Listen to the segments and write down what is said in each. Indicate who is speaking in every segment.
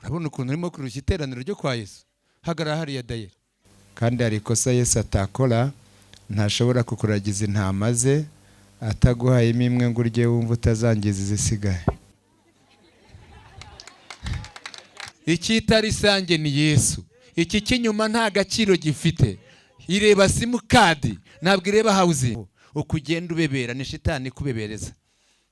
Speaker 1: Urabona ukuntu urimo kurushya iteraniro ryo kwa Yesu. Hagarara hariya dayeri. Kandi hari ikosa Yesu atakora, ntashobora kukuragiza intama ze ataguhayemo imwe ngo urye wumva utazangiza izisigaye. Icyita rusange ni Yesu. Iki cy'inyuma nta gaciro gifite. Ireba simukadi, ntabwo ireba housing. Uko ugenda ubebera ni shitani kubebereza.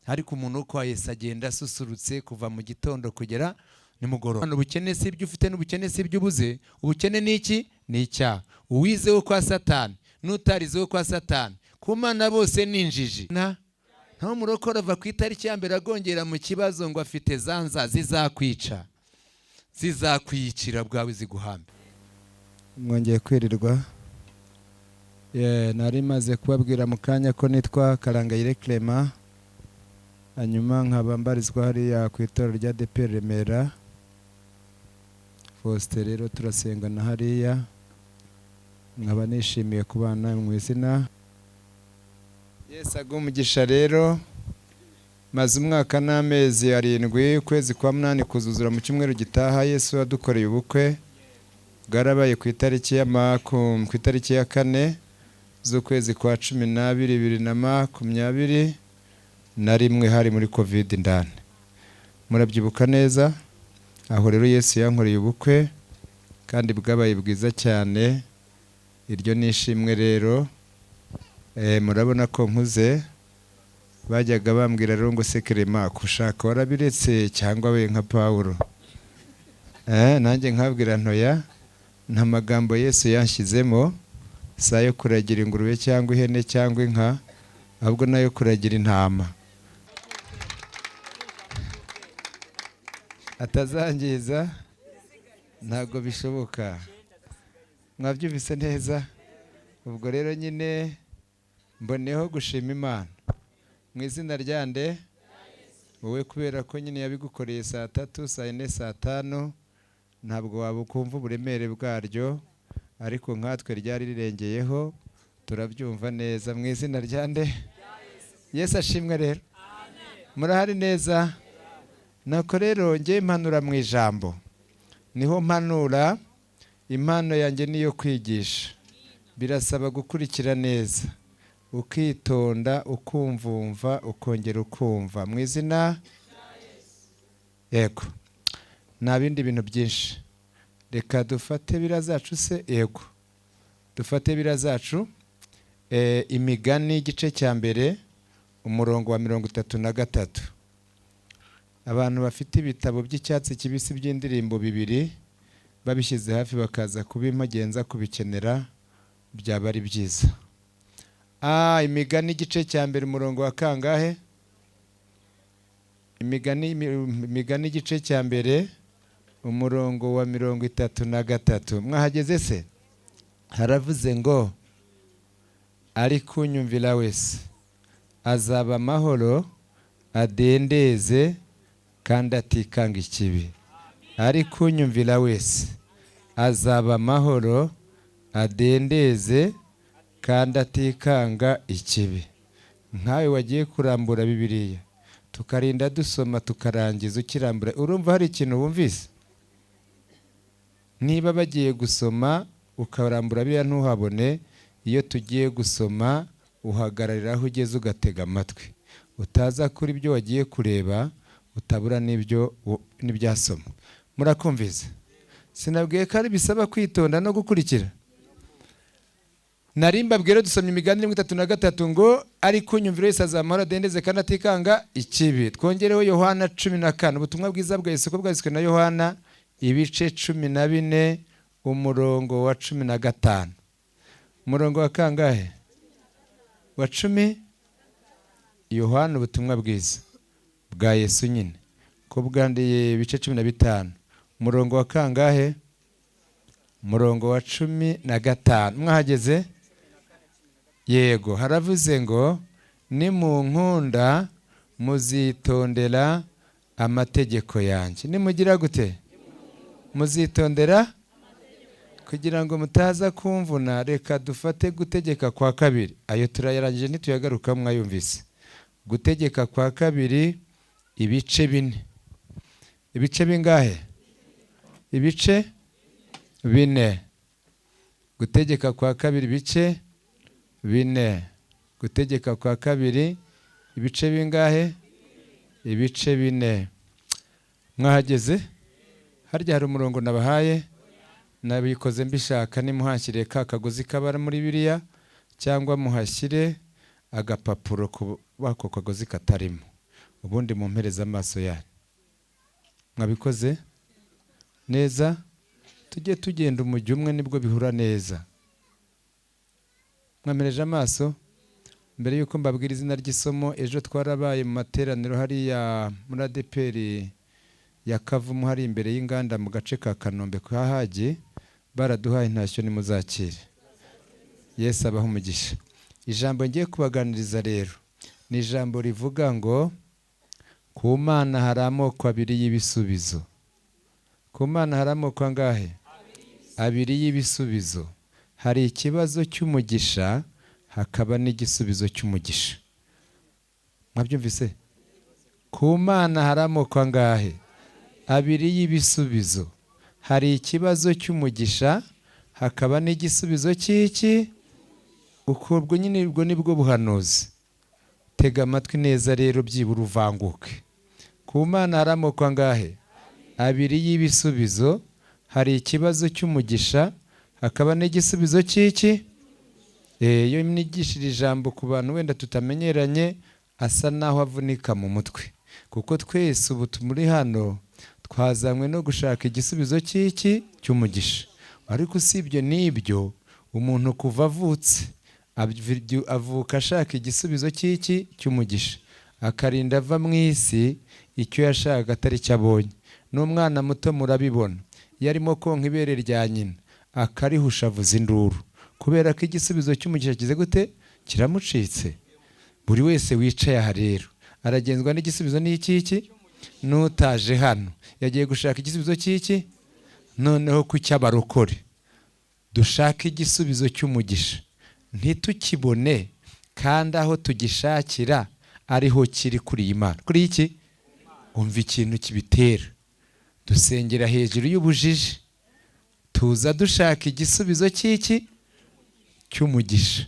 Speaker 1: Ariko umuntu wo kwa Yesu agenda asusurutse kuva mu gitondo kugera nimugoroba. Ubukene si ibyo ufite n'ubukene si ibyo ubuze. Ubukene ni iki? Ni icyaha. Uwize wo kwa Satani n'utarize wo kwa Satani, ku Mana bose ni injiji. Nta murokore ava ku itariki ya mbere agongera mu kibazo ngo afite zanza zizakwica, zizakwiyicira bwawe ziguhambe. Mwongeye kwirirwa. Nari maze kubabwira mu kanya ko nitwa Karangayire Clement, hanyuma nkaba mbarizwa hariya ku itorero rya ADEPR Remera. Faustin rero turasengana hariya, nkaba nishimiye kubana mu izina Yesu aguhe umugisha. Rero maze umwaka n'amezi 7, ukwezi kwa 8 kuzuzura mu cyumweru gitaha. Yesu yadukoreye ubukwe, bwarabaye ku itariki ya ku itariki ya 4 z'ukwezi kwa 12 2021, hari muri Covid ndani, murabyibuka neza. Aho rero Yesu yankoreye ubukwe kandi bwabaye bwiza cyane. Iryo ni ishimwe rero. Murabona ko nkuze, bajyaga bambwira rero ngo se Clement kushaka warabiretse cyangwa we nka Pawulo? Nanjye nkabwira ntoya, nta magambo Yesu yanshyizemo, si ayo kuragira ingurube cyangwa ihene cyangwa inka, ahubwo nayo kuragira intama atazangiza, ntabwo bishoboka. Mwabyumvise neza. Ubwo rero nyine mboneho gushima Imana mu izina ryande wowe, kubera ko nyine yabigukoreye saa 3, saa 4, saa 5, ntabwo waba ukumva uburemere bwaryo, ariko nkatwe ryari rirengeyeho turabyumva neza mu izina ryande Yesu ashimwe. Rero murahari neza. Nako rero ngiye mpanura mu ijambo, niho mpanura. Impano yanjye niyo kwigisha, birasaba gukurikira neza, ukitonda, ukumvumva, ukongera ukumva mu izina. Yego, nta bindi bintu byinshi. Reka dufate bira zacu se. Yego, dufate bira zacu. Imigani igice cya mbere umurongo wa 33. Abantu bafite ibitabo by'icyatsi kibisi by'indirimbo 2 babishyize hafi bakaza kubimpagenza kubikenera, byaba ari byiza. Imigani igice cya mbere umurongo wa kangahe? Imigani igice cya mbere umurongo wa 33. Mwahageze se? Haravuze ngo ari kunyumvira wese azaba amahoro adendeze kandi atikanga ikibi. Ari kunyumvira wese azaba amahoro adendeze kandi atikanga ikibi. Nkawe wagiye kurambura Bibiliya tukarinda dusoma tukarangiza ukirambura, urumva hari ikintu wumvise? Niba bagiye gusoma ukarambura biriya ntuhabone, iyo tugiye gusoma uhagararira aho ugeze ugatega amatwi, utaza kuri ibyo wagiye kureba utabura n'ibyo n'ibyasoma. Murakumvise? Sinabwiye ko ari bisaba kwitonda no gukurikira. Nari mbabwira dusomye imigani 33 ngo ari kunyumvira wese azamahoro adendeze kandi atikanga ikibi. Twongereho Yohana 14, ubutumwa bwiza bwa Yesu ko bwanditswe na Yohana ibice 14 umurongo wa 15. Umurongo wa kangahe? Wa 10. Yohana ubutumwa bwiza bwa Yesu nyine ko bwandiye ibice 15, umurongo wa kangahe? Umurongo wa 15. Mwahageze? Yego. Haravuze ngo nimunkunda muzitondera amategeko yanjye. Nimugira gute? Muzitondera kugira ngo mutaza kumvuna. Reka dufate gutegeka kwa kabiri, ayo turayarangije ntituyagaruka, mwayumvise. Gutegeka kwa kabiri ibice 4. Ibice bingahe? Ibice 4. Gutegeka kwa kabiri ibice 4. Gutegeka kwa kabiri ibice bingahe? Ibice 4. Mwahageze? Harya hari umurongo nabahaye, nabikoze mbishaka, nimuhashyire ka kagozi kabara muri biriya cyangwa muhashyire agapapuro bako kagozi katarimo, ubundi mumpereze amaso yanyu. Mwabikoze neza? Tujye tugenda umujyi umwe nibwo bihura neza. Mwamereje amaso? Mbere yuko mbabwira izina ry'isomo, ejo twarabaye mu materaniro hariya muri ADEPR ya Kavumu, hari imbere y'inganda mu gace ka Kanombe kwa Hagi, baraduhaye intashyo, nimuzakire. Yesu abahe umugisha. Ijambo ngiye kubaganiriza rero ni ijambo rivuga ngo ku Mana hari amoko abiri y'ibisubizo. Ku Mana hari amoko angahe? Abiri y'ibisubizo. Hari ikibazo cy'umugisha, hakaba n'igisubizo cy'umugisha. Mwabyumvise? Ku Mana hari amoko angahe? Abiri y'ibisubizo. Hari ikibazo cy'umugisha, hakaba n'igisubizo cy'iki? Ubwo nyine ubwo nibwo buhanuzi. Tega amatwi neza rero byibura uvanguke. Ku Mana hari amoko angahe? Abiri y'ibisubizo. Hari ikibazo cy'umugisha, hakaba n'igisubizo cy'iki? Iyo nigishije ijambo ku bantu wenda tutamenyeranye, asa naho avunika mu mutwe, kuko twese ubu tumuri hano twazanywe no gushaka igisubizo cy'iki? Cy'umugisha. Ariko usibye n'ibyo, umuntu kuva avutse avuka ashaka igisubizo cy'iki? Cy'umugisha, akarinda ava mu isi icyo yashakaga atari cyo abonye. N'umwana muto murabibona, iyo arimo konka ibere rya nyina akarihusha avuza induru, kubera ko igisubizo cy'umugisha kize gute? Kiramucitse. Buri wese wicaye aha rero aragenzwa n'igisubizo n'iki? N'utaje hano yagiye gushaka igisubizo cy'iki? Noneho ku cy'abarokore dushaka igisubizo cy'umugisha ntitukibone, kandi aho tugishakira ariho kiri kuri iyi Mana. Kuri iki? Umva ikintu kibitera. Dusengera hejuru y'ubujiji, tuza dushaka igisubizo cy'iki? Cy'umugisha,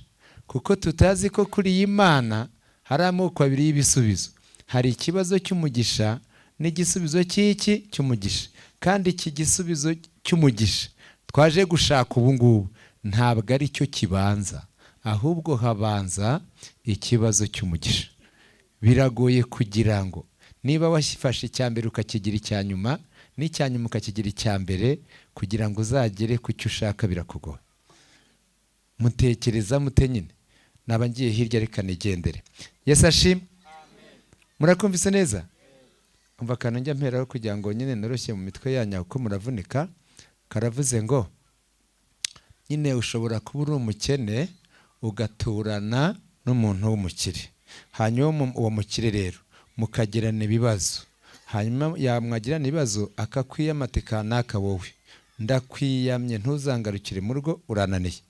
Speaker 1: kuko tutazi ko kuri iyi Mana hari amoko abiri y'ibisubizo. Hari ikibazo cy'umugisha n'igisubizo cy'iki? Cy'umugisha. Kandi iki gisubizo cy'umugisha twaje gushaka ubu ngubu ntabwo ari cyo kibanza, ahubwo habanza ikibazo cy'umugisha. Biragoye kugira ngo niba wafashe icya mbere ukakigira icya nyuma, n'icya nyuma ukakigira icya mbere, kugira ngo uzagere ku cyo ushaka birakugoye. Mutekereza mute nyine? Naba ngiye hirya, reka nigendere. Yesu ashimwe. Murakumvise neza? Umva akantu njya mperaho kugira ngo nyine noroshye mu mitwe yanyu kuko muravunika. Karavuze ngo nyine ushobora kuba uri umukene ugaturana n'umuntu w'umukire, hanyuma uwo mukire rero mukagirana ibibazo, hanyuma yamwagirana ibibazo akakwiyamata kanaka, wowe ndakwiyamye ntuzangarukire mu rugo, urananiye.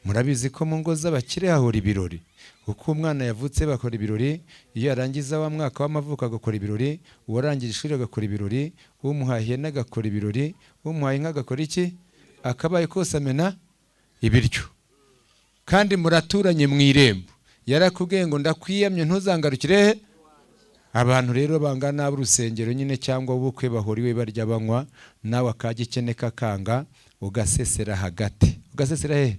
Speaker 1: Murabizi ko mu ngo z'abakire hahora ibirori. Uko umwana yavutse bakora ibirori, iyo yarangiza wa mwaka w'amavuko agakora ibirori, uwarangije ishuri agakora ibirori, umuhaye ihene agakora ibirori, umuhaye inka agakora iki? Akabaye kose amena ibiryo. Kandi muraturanye mu irembo, yarakubwiye ngo ndakwiyamye ntuzangarukire. Abantu rero bangana ab'urusengero nyine cyangwa ubukwe bahora iwe barya banywa, nawe akajya ikeneka kanga, ugasesera hagati. Ugasesera he?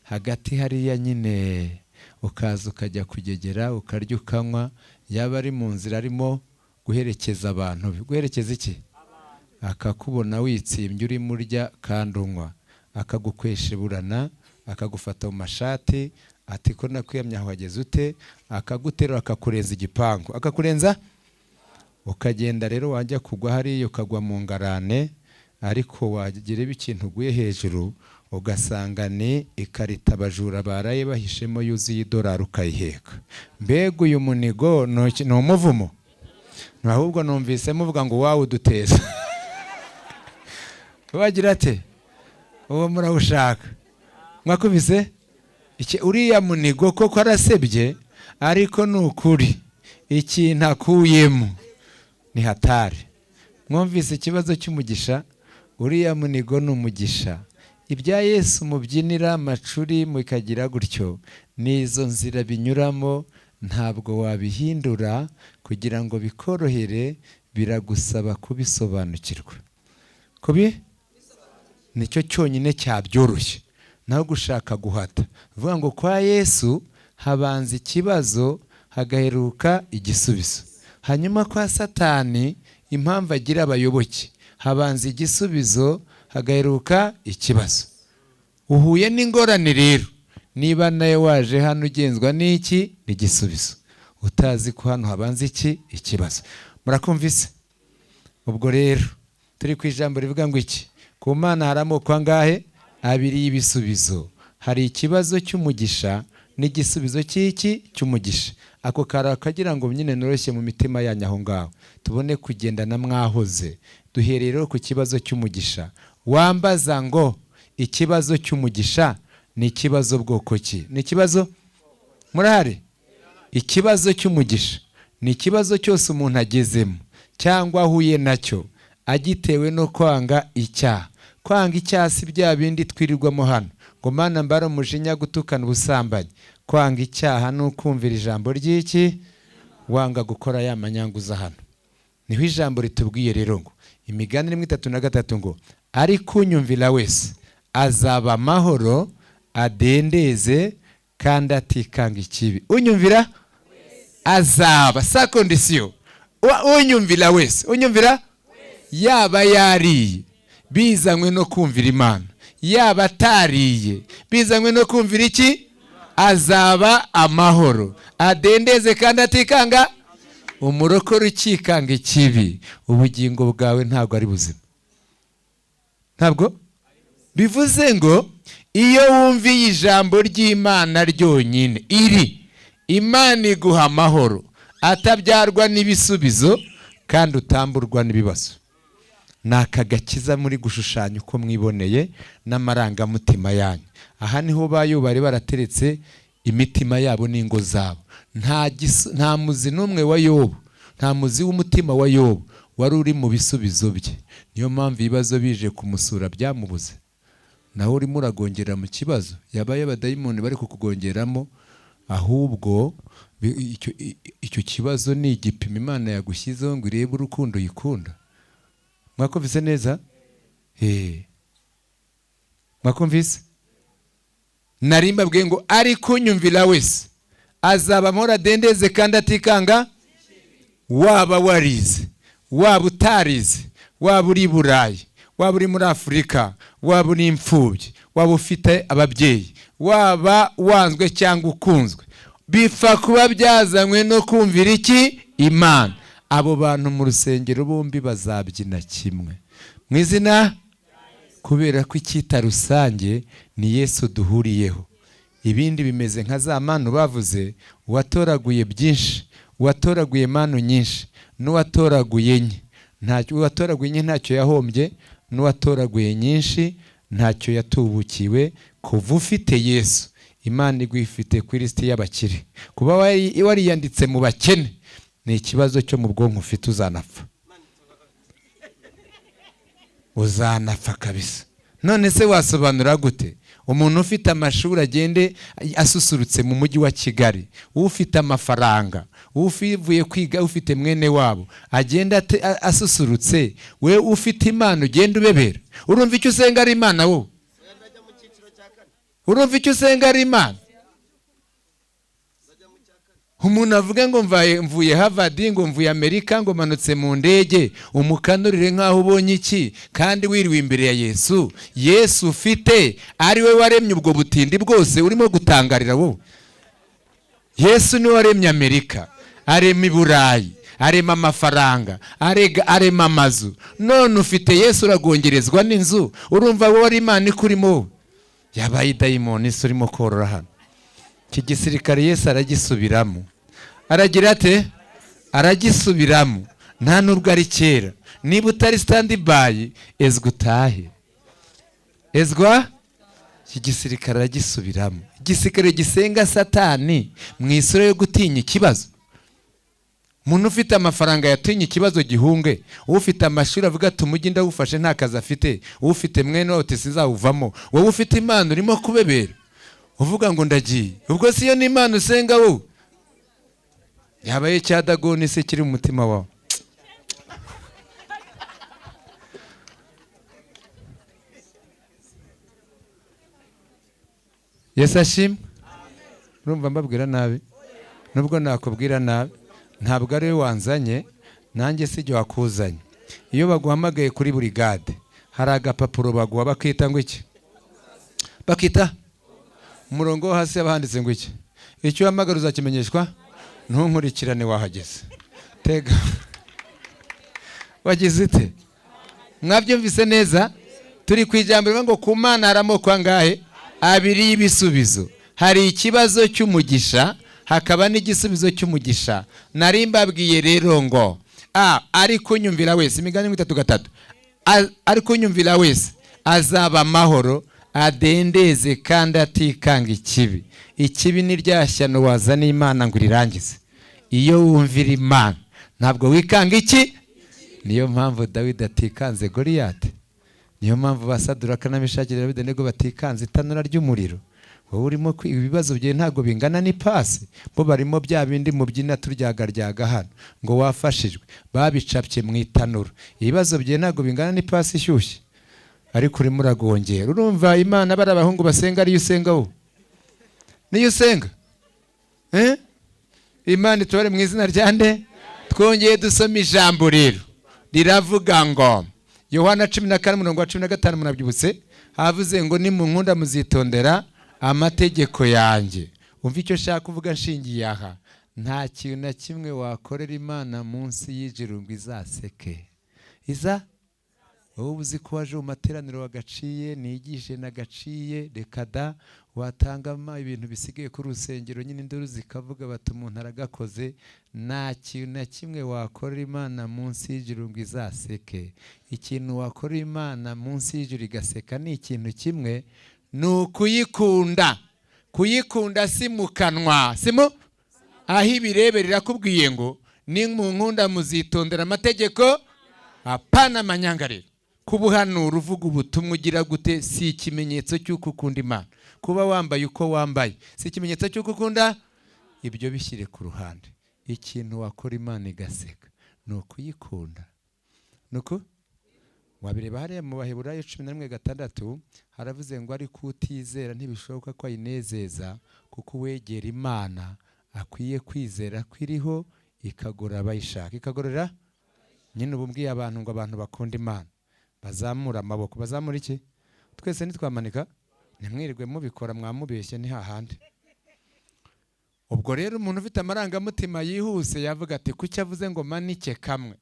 Speaker 1: Hagati hariya nyine, ukaza ukajya kugegera, ukarya ukanywa. Yaba ari mu nzira arimo guherekeza abantu be. Guherekeza iki? Akakubona witsimbye urimo urya kandi unywa, akagukwesheburana, akagufata mu mashati, ati ko nakwiyamye aho wageze ute? Akaguterura akakurenza igipangu, akakurenza ukagenda. Rero wajya kugwa hariya ukagwa mu ngarane, ariko wagira ikintu uguye hejuru ugasanga ni ikarita abajura baraye bahishemo yuzuye idolari, ukayiheka. Mbega uyu munigo ni umuvumo? Ahubwo numvise muvuga ngo wawe uduteza. Wagira ate? Uwo murawushaka. Mwakubise uriya munigo koko arasebye, ariko ni ukuri ikintu akuyemo ni hatari. Mwumvise ikibazo cy'umugisha? Uriya munigo ni umugisha. Ibya Yesu mubyinira amacuri mukagira gutyo, n'izo nzira binyuramo ntabwo wabihindura kugira ngo bikorohere, biragusaba kubisobanukirwa. Kubi nicyo cyonyine cyabyoroshye, naho gushaka guhata. Vuga ngo kwa Yesu habanza ikibazo hagaheruka igisubizo. Hanyuma kwa Satani impamvu agira abayoboke, habanza igisubizo hagaheruka ikibazo. Uhuye n'ingorane rero, niba nawe waje hano ugenzwa n'iki n'igisubizo, utazi ko hano habanza iki ikibazo. Murakumvise? Ubwo rero turi ku ijambo rivuga ngo iki: ku Mana hari amoko angahe? Abiri y'ibisubizo. Hari ikibazo cy'umugisha n'igisubizo cy'iki cy'umugisha. Ako kara kagira ngo nyine noroshye mu mitima yanyu aho ngaho, tubone kugendana mwahoze. Duhereye rero ku kibazo cy'umugisha. Wambaza ngo ikibazo cy'umugisha ni ikibazo bwoko ki? Ni ikibazo murahari? Ikibazo cy'umugisha ni ikibazo cyose umuntu agezemo cyangwa ahuye nacyo agitewe no kwanga icyaha. Kwanga icyaha si bya bindi twirirwamo hano ngo Mana mbara umujinya, gutukana, ubusambanyi. Kwanga icyaha ni ukumvira ijambo ry'iki, wanga gukora ya manyanguza hano. Niho ijambo ritubwiye rero ngo Imigani 1:33 ngo ariko unyumvira wese azaba amahoro adendeze kandi atikanga ikibi. Unyumvira azaba sa condition. Unyumvira wese, unyumvira yaba yariye bizanywe no kumvira Imana, yaba atariye bizanywe no kumvira iki, azaba amahoro adendeze kandi atikanga. Umurokore ukikanga ikibi, ubugingo bwawe ntabwo ari buzima. Ntabwo bivuze ngo iyo wumviye ijambo ry'Imana ryonyine, iri Imana iguha amahoro atabyarwa n'ibisubizo kandi utamburwa n'ibibazo. Ni aka gakiza muri gushushanya uko mwiboneye n'amarangamutima yanyu. Aha niho bayo bari barateretse imitima yabo n'ingo zabo. Nta muzi n'umwe wa Yobu, nta muzi w'umutima wa Yobu wari uri mu bisubizo bye. Niyo mpamvu ibibazo bije kumusura byamubuze. Naho urimo uragongera mu kibazo, yabaye abadayimoni bari kukugongeramo, ahubwo icyo kibazo ni igipimo Imana yagushyizeho ngo irebe urukundo yikunda. Mwakumvise neza? Mwakumvise? Nari mbabwiye ngo ariko unyumvira wese azaba amahoro adendeze kandi atikanga. Waba warize, waba utarize, waba uri Burayi, waba uri muri Afurika, waba uri imfubyi, waba ufite ababyeyi, waba wanzwe cyangwa ukunzwe, bipfa kuba byazanywe no kumvira iki Imana. Abo bantu mu rusengero bombi bazabyina kimwe mu izina, kubera ko icyita rusange ni Yesu duhuriyeho. Ibindi bimeze nka za manu bavuze, uwatoraguye byinshi, uwatoraguye manu nyinshi, n'uwatoraguye nke. Ntacyo uwatoraguye nke ntacyo yahombye, n'uwatoraguye nyinshi ntacyo yatubukiwe. Kuva ufite Yesu, Imana igwifite ku lisiti y'abakire. Kuba wariyanditse mu bakene ni ikibazo cyo mu bwonko ufite, uzanapfa. Uzanapfa kabisa. None se wasobanura gute umuntu ufite amashuri agende asusurutse mu mujyi wa Kigali, ufite amafaranga, uvuye kwiga, ufite mwene wabo agenda asusurutse, we ufite Imana ugenda ubebera? Urumva icyo usenga ari Imana wowe? Urumva icyo usenga ari Imana? Umuntu avuga ngo mvuye Harvard, ngo mvuye Amerika, ngo manutse mu ndege, umukanurire nkaho ubonye iki kandi wiriwe imbere ya Yesu. Yesu ufite ari we waremye ubwo butindi bwose urimo gutangarira wowe. Yesu niwe waremye Amerika, arema i Burayi, arema amafaranga, arema amazu. None ufite Yesu uragongerezwa n'inzu, urumva wowe ari Imana ikurimo? Yabaye dayimoni isi urimo korora hano. Iki gisirikare Yesu aragisubiramo. Aragira ate? Aragisubiramo. Nta nubwo ari kera. Niba utari stand by, ezwa utahe. Ezwa iki gisirikare aragisubiramo. Igisirikare gisenga Satani mu isura yo gutinya ikibazo. Umuntu ufite amafaranga yatinye ikibazo gihunge, ufite amashuri avuga ati umujyi ndawufashe nta kazi afite, ufite mwene wawe sinzawuvamo, wowe ufite Imana urimo kubebera uvuga ngo ndagiye. Ubwo si yo ni Imana usenga wowe? Yabaye cya Dagoni se kiri mu mutima wawe? Yesu ashimwe. Urumva mbabwira nabi? Nubwo nakubwira nabi, ntabwo ari we wanzanye, nanjye si jye wakuzanye. Iyo baguhamagaye kuri burigade hari agapapuro baguha bakita ngo iki? Bakita umurongo wo hasi abahanditse ngo iki? Icyo uhamagara uzakimenyeshwa, ntunkurikirane wahageze. Tega wagize ute? Mwabyumvise neza? Turi ku ijambo rivuga ngo ku Mana hari amoko angahe? Abiri y'ibisubizo. Hari ikibazo cy'umugisha, hakaba n'igisubizo cy'umugisha. Nari mbabwiye rero ngo ari kunyumvira wese, imigani 3:3, ari kunyumvira wese azaba amahoro, adendeze kandi atikanga ikibi. Ikibi ni rya shyano wazana Imana ngo irirangize. Iyo wumvira Imana ntabwo wikanga iki. Niyo mpamvu Dawidi atikanze Goliyati, niyo mpamvu basaduraka n'Ameshaki n'Abedenego batikanze itanura ry'umuriro. Wowe urimo ibibazo bye ntabwo bingana n'ipasi, bo barimo bya bindi mubyina turyagaryaga hano ngo wafashijwe, babicapye mu itanura. Ibibazo bye ntabwo bingana n'ipasi ishyushye, ariko urimo uragongera. Urumva Imana bari abahungu basenga, ariyo usenga wowe? Niyo usenga? Imana itubare mu izina rya nde? Twongeye dusoma ijambo rero riravuga ngo Yohana 14:15, murabyibutse, havuze ngo nimunkunda muzitondera amategeko yanjye. Umva icyo nshaka kuvuga nshingiye aha, nta kintu na kimwe wakorera Imana munsi y'ijuru ngo izaseke. Iza wowe uzi ko waje mu materaniro wagaciye, nigishe nagaciye, reka da, watangama ibintu bisigaye kuri rusengero nyine induru zikavuga bati umuntu aragakoze. Nta kintu na kimwe wakorera Imana munsi y'ijuru ngo izaseke. Ikintu wakorera Imana munsi y'ijuru igaseka ni ikintu kimwe, ni ukuyikunda. Kuyikunda si mu kanwa, si mu aho ibirebera. Irakubwiye ngo ni mu nkunda muzitondera amategeko, apana amanyangariro. Kubuhanura uvuga ubutumwa ugira gute si ikimenyetso cy'uko ukunda Imana. Kuba wambaye uko wambaye si ikimenyetso cy'uko ukunda. Ibyo bishyire ku ruhande. Ikintu wakora Imana igaseka ni ukuyikunda. Nuko wabireba hariya mu Baheburayo 11:6, haravuze ngo ariko utizera ntibishoboka ko ayinezeza, kuko uwegera Imana akwiye kwizera ko iriho, ikagorora abayishaka. Ikagorora nyine. Ubu mbwiye abantu ngo abantu bakunda Imana bazamura amaboko. Bazamura iki? Twese ntitwamanika, ntimwirirwe mubikora, mwamubeshye ni hahandi. Ubwo rero umuntu ufite amarangamutima yihuse yavuga ati kuki avuze ngo manike kamwe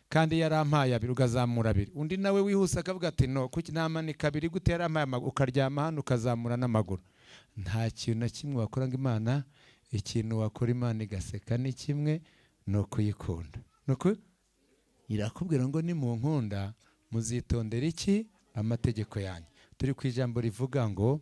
Speaker 1: kandi yarampaye abiri, ukazamura abiri. Undi nawe wihuse akavuga ati no kuki namanika abiri gute, yarampaye amaguru, ukaryama hano ukazamura n'amaguru. Nta kintu na kimwe wakora ngo Imana, ikintu wakora Imana igaseka ni kimwe, ni ukuyikunda. Nuko irakubwira ngo ni mu nkunda muzitondera iki? Amategeko yanjye. Turi ku ijambo rivuga ngo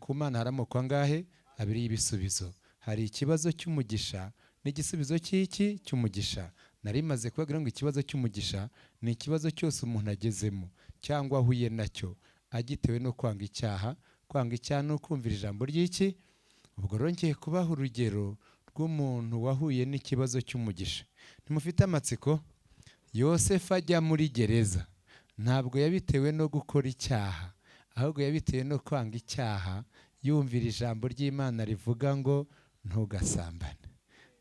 Speaker 1: ku Mana hari amoko angahe? Abiri y'ibisubizo. Hari ikibazo cy'umugisha n'igisubizo cy'iki? Cy'umugisha. Nari maze kubabwira ngo ikibazo cy'umugisha ni ikibazo cyose umuntu agezemo cyangwa ahuye nacyo agitewe no kwanga icyaha. Kwanga icyaha ni ukumvira ijambo ry'iki? Ubwo rero ngiye kubaha urugero rw'umuntu wahuye n'ikibazo cy'umugisha. Ntimufite amatsiko? Yosefu ajya muri gereza ntabwo yabitewe no gukora icyaha, ahubwo yabitewe no kwanga icyaha, yumvira ijambo ry'Imana rivuga ngo ntugasambane.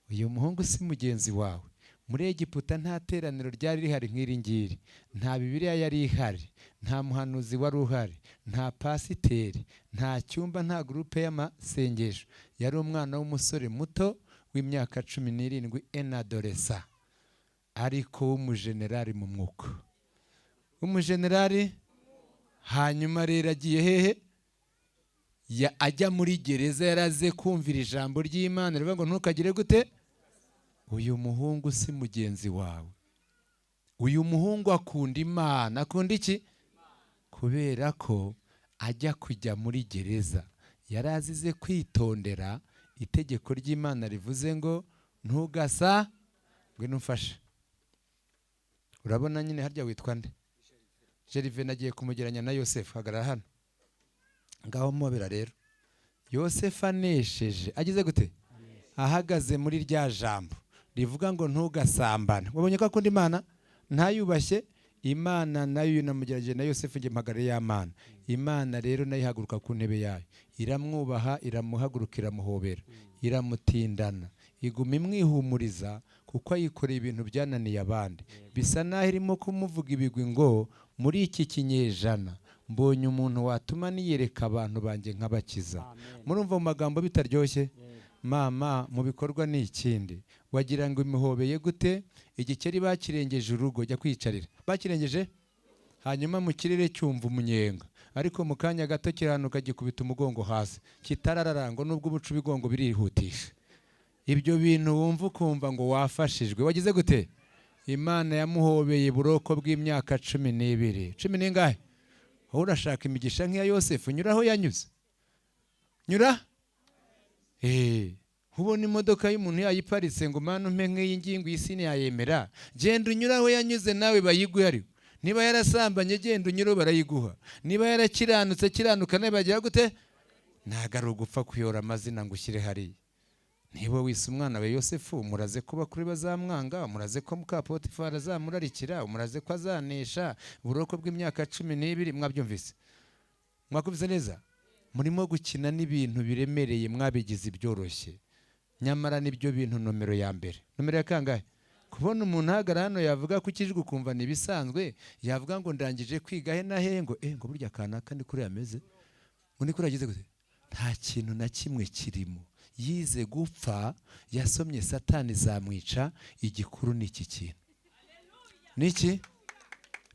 Speaker 1: Uyu muhungu si mugenzi wawe. Muri Egiputa nta teraniro ryari rihari nk'iri ngiri, nta Bibiliya yari ihari, nta muhanuzi wari uhari, nta pasiteri, nta cyumba, nta gurupe y'amasengesho. Yari umwana w'umusore muto w'imyaka 17, enadoresa, ariko w'umujenerali mu mwuka. Umujenerali. Hanyuma rero agiye hehe? Ajya muri gereza yaraze kumvira ijambo ry'Imana rivuga ngo ntukagire gute. Uyu muhungu si mugenzi wawe. Uyu muhungu akunda Imana. Akunda iki? Kubera ko ajya kujya muri gereza yarazize kwitondera itegeko ry'Imana rivuze ngo ntugasa. Ngwino umfashe. Urabona nyine harya witwa nde? Gervais. Nagiye kumugeranya na Yosefu. Hagarara hano ngaho mobera. Rero Yosefu anesheje, agize gute? Ahagaze muri rya jambo rivuga ngo ntugasambane. Wabonye ko akunda Imana, ntayubashye Imana nayo namugerageje na Yosefu. Njye mpagarare ya Mana. Imana rero nayo ihaguruka ku ntebe yayo, iramwubaha, iramuhaguruka, iramuhobera, iramutindana, iguma imwihumuriza kuko ayikoreye ibintu byananiye abandi. Bisa naho irimo kumuvuga ibigwi ngo muri iki kinyejana mbonye umuntu watuma niyereka abantu banjye nkabakiza. Murumva mu magambo bitaryoshye? Mama, mu bikorwa ni ikindi. Wagira ngo imihobeye gute? Igikeri bakirengeje urugo, jya kwiyicarira, bakirengeje hanyuma mu kirere cyumva umunyenga, ariko mu kanya gato kirahanuka, gikubita umugongo hasi kitararara ngo nubwo ubuca ibigongo birihutisha. Ibyo bintu wumva ukumva ngo wafashijwe, wagize gute? Imana yamuhobeye buroko bw'imyaka 12. Cumi n'ingahe? Wowe urashaka imigisha nk'iya Yosefu, nyura aho yanyuze, nyura. Ubona imodoka y'umuntu yayiparitse ngo "Mana, umpe nk'iyi ngiyi", ngo isi ntiyayemera. Genda unyure aho yanyuze nawe bayiguhe. Ariko niba yarasambanye, genda unyure barayiguha. Niba yarakiranutse, kiranuka nawe bagira gute? Ntabwo ari ugupfa kuyora amazina ngo ushyire hariya. Niba wise umwana we Yosefu, umuraze ko bakuru bazamwanga, umuraze ko muka Potifari azamurarikira, umuraze ko azanesha uburoko bw'imyaka 12. Mwabyumvise? Mwakubise neza? Murimo gukina n'ibintu biremereye, mwabigize ibyoroshye, nyamara nibyo bintu nomero ya mbere. Nomero ya kangahe? Kubona umuntu ahagarara hano yavuga ko ukijwe ukumva ni ibisanzwe, yavuga ngo ndangije kwiga he na he, ngo ngo burya kanaka ni kuri ameze, ngo ni kuri ageze gute? Nta kintu na kimwe kirimo. Yize gupfa, yasomye Satani zamwica. Igikuru ni iki kintu, ni iki?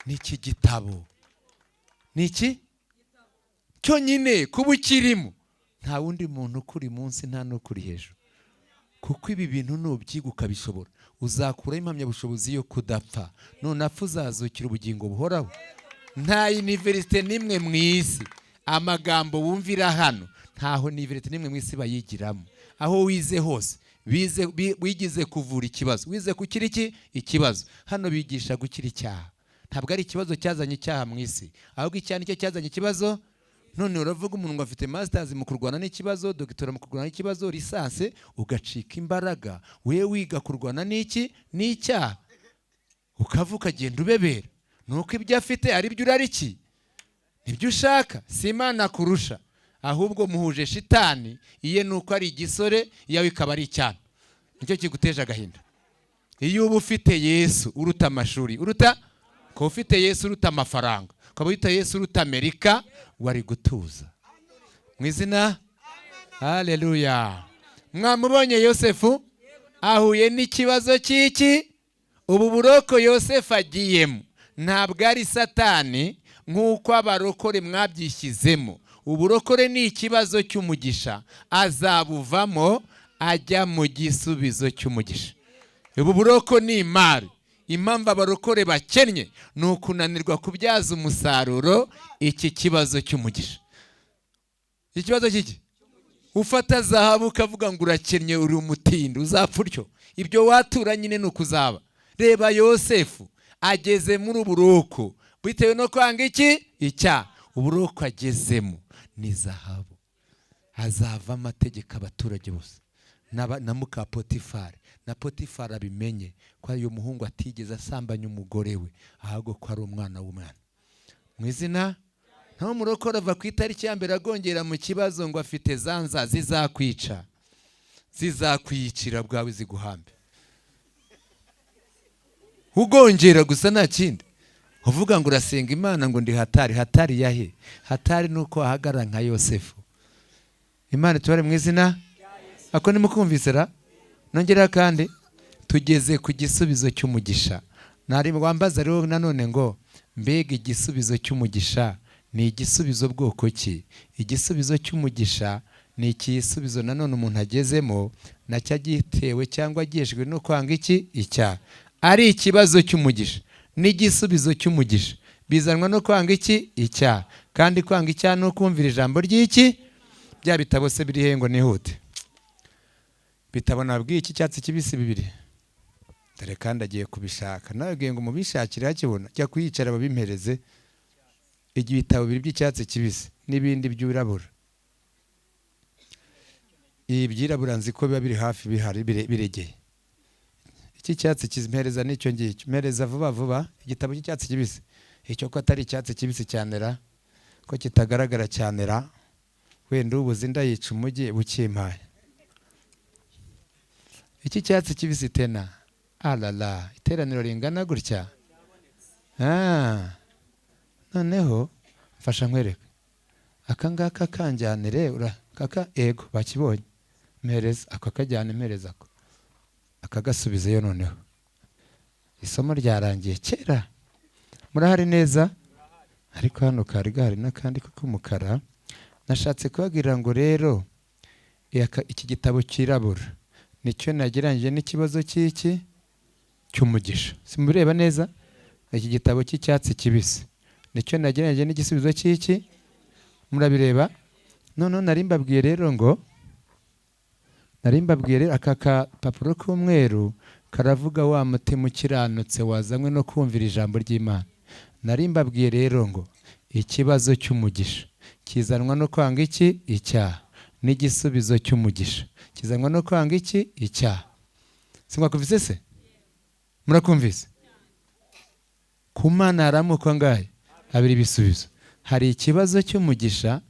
Speaker 1: Ni iki gitabo, ni iki cyonyine kuba ukirimo. Nta wundi muntu ukuri munsi, nta n'ukuri hejuru, kuko ibi bintu nubyiga ukabishobora uzakuraho impamyabushobozi yo kudapfa. Nunapfa uzazukira ubugingo buhoraho. Nta université n'imwe mu isi, amagambo wumvira hano, ntaho université n'imwe mu isi bayigiramo. Aho wize hose bize wigize kuvura ikibazo, wize gukira iki? Ikibazo. Hano bigisha gukira icyaha. Ntabwo ari ikibazo cyazanye icyaha mu isi, ahubwo icyaha nicyo cyazanye ikibazo. None uravuga umuntu ngo afite masters mu kurwana n'ikibazo, doctorat mu kurwana n'ikibazo, licence, ugacika imbaraga. We wiga kurwana n'iki? N'icyaha. Ukava ukagenda ubebera nuko ibyo afite ari byo urariki, nibyo ushaka. Si Imana kurusha, ahubwo muhuje shitani. Iye ni uko ari igisore, iyawe ikaba ari icyana. Nicyo kiguteje agahinda. Iyo uba ufite Yesu uruta amashuri, uruta ukaba ufite Yesu uruta amafaranga, ukaba ufite Yesu uruta Amerika, wari gutuza. Mu izina, haleluya! Mwamubonye Yosefu ahuye n'ikibazo cy'iki? Ubu buroko Yosefu agiyemo ntabwo ari Satani nk'uko abarokore mwabyishyizemo. Uburokore ni ikibazo cy'umugisha, azabuvamo ajya mu gisubizo cy'umugisha. Ubu buroko ni imari. Impamvu abarokore bakennye ni ukunanirwa kubyaza umusaruro iki kibazo cy'umugisha. Ikibazo cy'iki? Ufata zahabu ukavuga ngo urakennye, uri umutindi, uzapfa utyo. Ibyo watura nyine ni ukuzaba. Reba Yosefu ageze muri uburoko bitewe no kwanga iki? Icyaha. Uburoko agezemo ni zahabu, hazava amategeko abaturage bose na muka Potifari na Potifari abimenye ko uyu muhungu atigeze asambanya umugore we, ahubwo ko ari umwana w'umwana. Mu izina, nta murokore ava ku itariki ya mbere agongera mu kibazo ngo afite za nza zizakwica, zizakwiyicira bwawe, ziguhambe. Ugongera gusa, nta kindi. Uvuga ngo urasenga Imana, ngo ndi hatari. Hatari yahe? Hatari ni uko wahagarara nka Yosefu. Imana itubare mu izina. Ako nimukumvise ra? Nongera kandi tugeze ku gisubizo cy'umugisha. Nari wambaza rero nanone ngo mbega igisubizo cy'umugisha ni igisubizo bwoko ki? Igisubizo cy'umugisha ni igisubizo nanone umuntu agezemo nacyo agitewe cyangwa agejwe no kwanga iki? Icyaha. Ari ikibazo cy'umugisha n'igisubizo cy'umugisha bizanwa no kwanga iki? Icyaha. Kandi kwanga icyaha ni ukumvira ijambo ry'iki? Bya bitabo se biri he ngo nihute? Bitabo nabwiye iki cyatsi kibisi bibiri. Dore kandi agiye kubishaka, nababwiye ngo mubishakire hakibona, jya kuyicara babimpereze. Ibitabo bibiri by'icyatsi kibisi n'ibindi byirabura. Ibi byirabura nzi ko biba biri hafi, bihari, biregeye. Iki cyatsi kizimpereza n'icyo ngicyo, mpereza vuba vuba igitabo cy'icyatsi kibisi. Icyo ko atari icyatsi kibisi cyane ra, ko kitagaragara cyane ra, wenda ubuze ndayica umujyi bukimpaye. Iki cyatsi kibisi tena, alala, iteraniro ringana gutya. Noneho mfasha nkwereke aka ngaka, kanjyanire ura kaka. Ego, bakibonye, mpereza ako, kajyane, mpereza ako, akagasubizeyo. Noneho isomo ryarangiye kera. Murahari neza? Ariko hano kari gahari n'akandi k'umukara. Nashatse kubabwira ngo rero iki gitabo cyirabura nicyo nagereranyije n'ikibazo cy'iki cy'umugisha. Simureba neza? Iki gitabo cy'icyatsi kibisi nicyo nagereranyije n'igisubizo cy'iki. Murabireba? Noneho nari mbabwiye rero ngo, nari mbabwiye rero, aka kapapuro k'umweru karavuga wa mutima ukiranutse wazanywe no kumvira ijambo ry'Imana. Nari mbabwiye rero ngo ikibazo cy'umugisha kizanwa no kwanga iki? Icyaha. N'igisubizo cy'umugisha kizanwa no kwanga iki? Icyaha. Simwakumvise se? Murakumvise? Ku Mana hari amoko angahe? Abiri ibisubizo. Hari ikibazo cy'umugisha,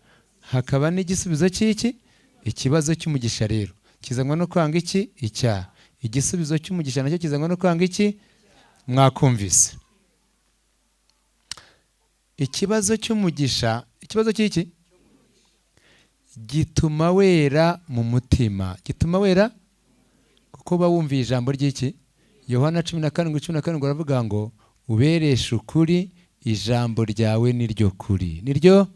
Speaker 1: hakaba n'igisubizo cy'iki? Ikibazo cy'umugisha rero kizanwa no kwanga iki? Icyaha. Igisubizo cy'umugisha nacyo kizanwa no kwanga iki? Mwakumvise? Ikibazo cy'umugisha, ikibazo cy'iki gituma wera mu mutima, gituma wera kuko uba wumviye ijambo ry'iki? Yohana 17:17 aravuga ngo ubereshe ukuri, ijambo ryawe niryo kuri, niryo.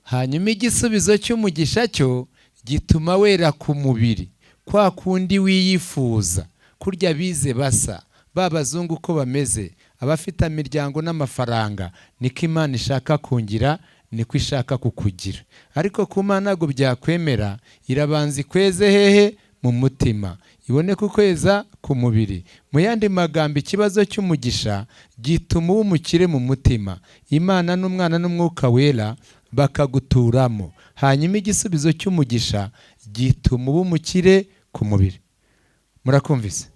Speaker 1: Hanyuma igisubizo cy'umugisha cyo gituma wera ku mubiri, kwa kundi wiyifuza kurya, bize basa ba bazungu uko bameze, abafite imiryango n'amafaranga, niko Imana ishaka kungira, niko ishaka kukugira. Ariko ku Mana ntabwo byakwemera, irabanza ikweze hehe? Mu mutima, ibone kukweza ku mubiri. Mu yandi magambo, ikibazo cy'umugisha gituma uba umukire mu mutima, Imana n'Umwana n'Umwuka Wera bakaguturamo. Hanyuma igisubizo cy'umugisha gituma uba umukire ku mubiri. Murakumvise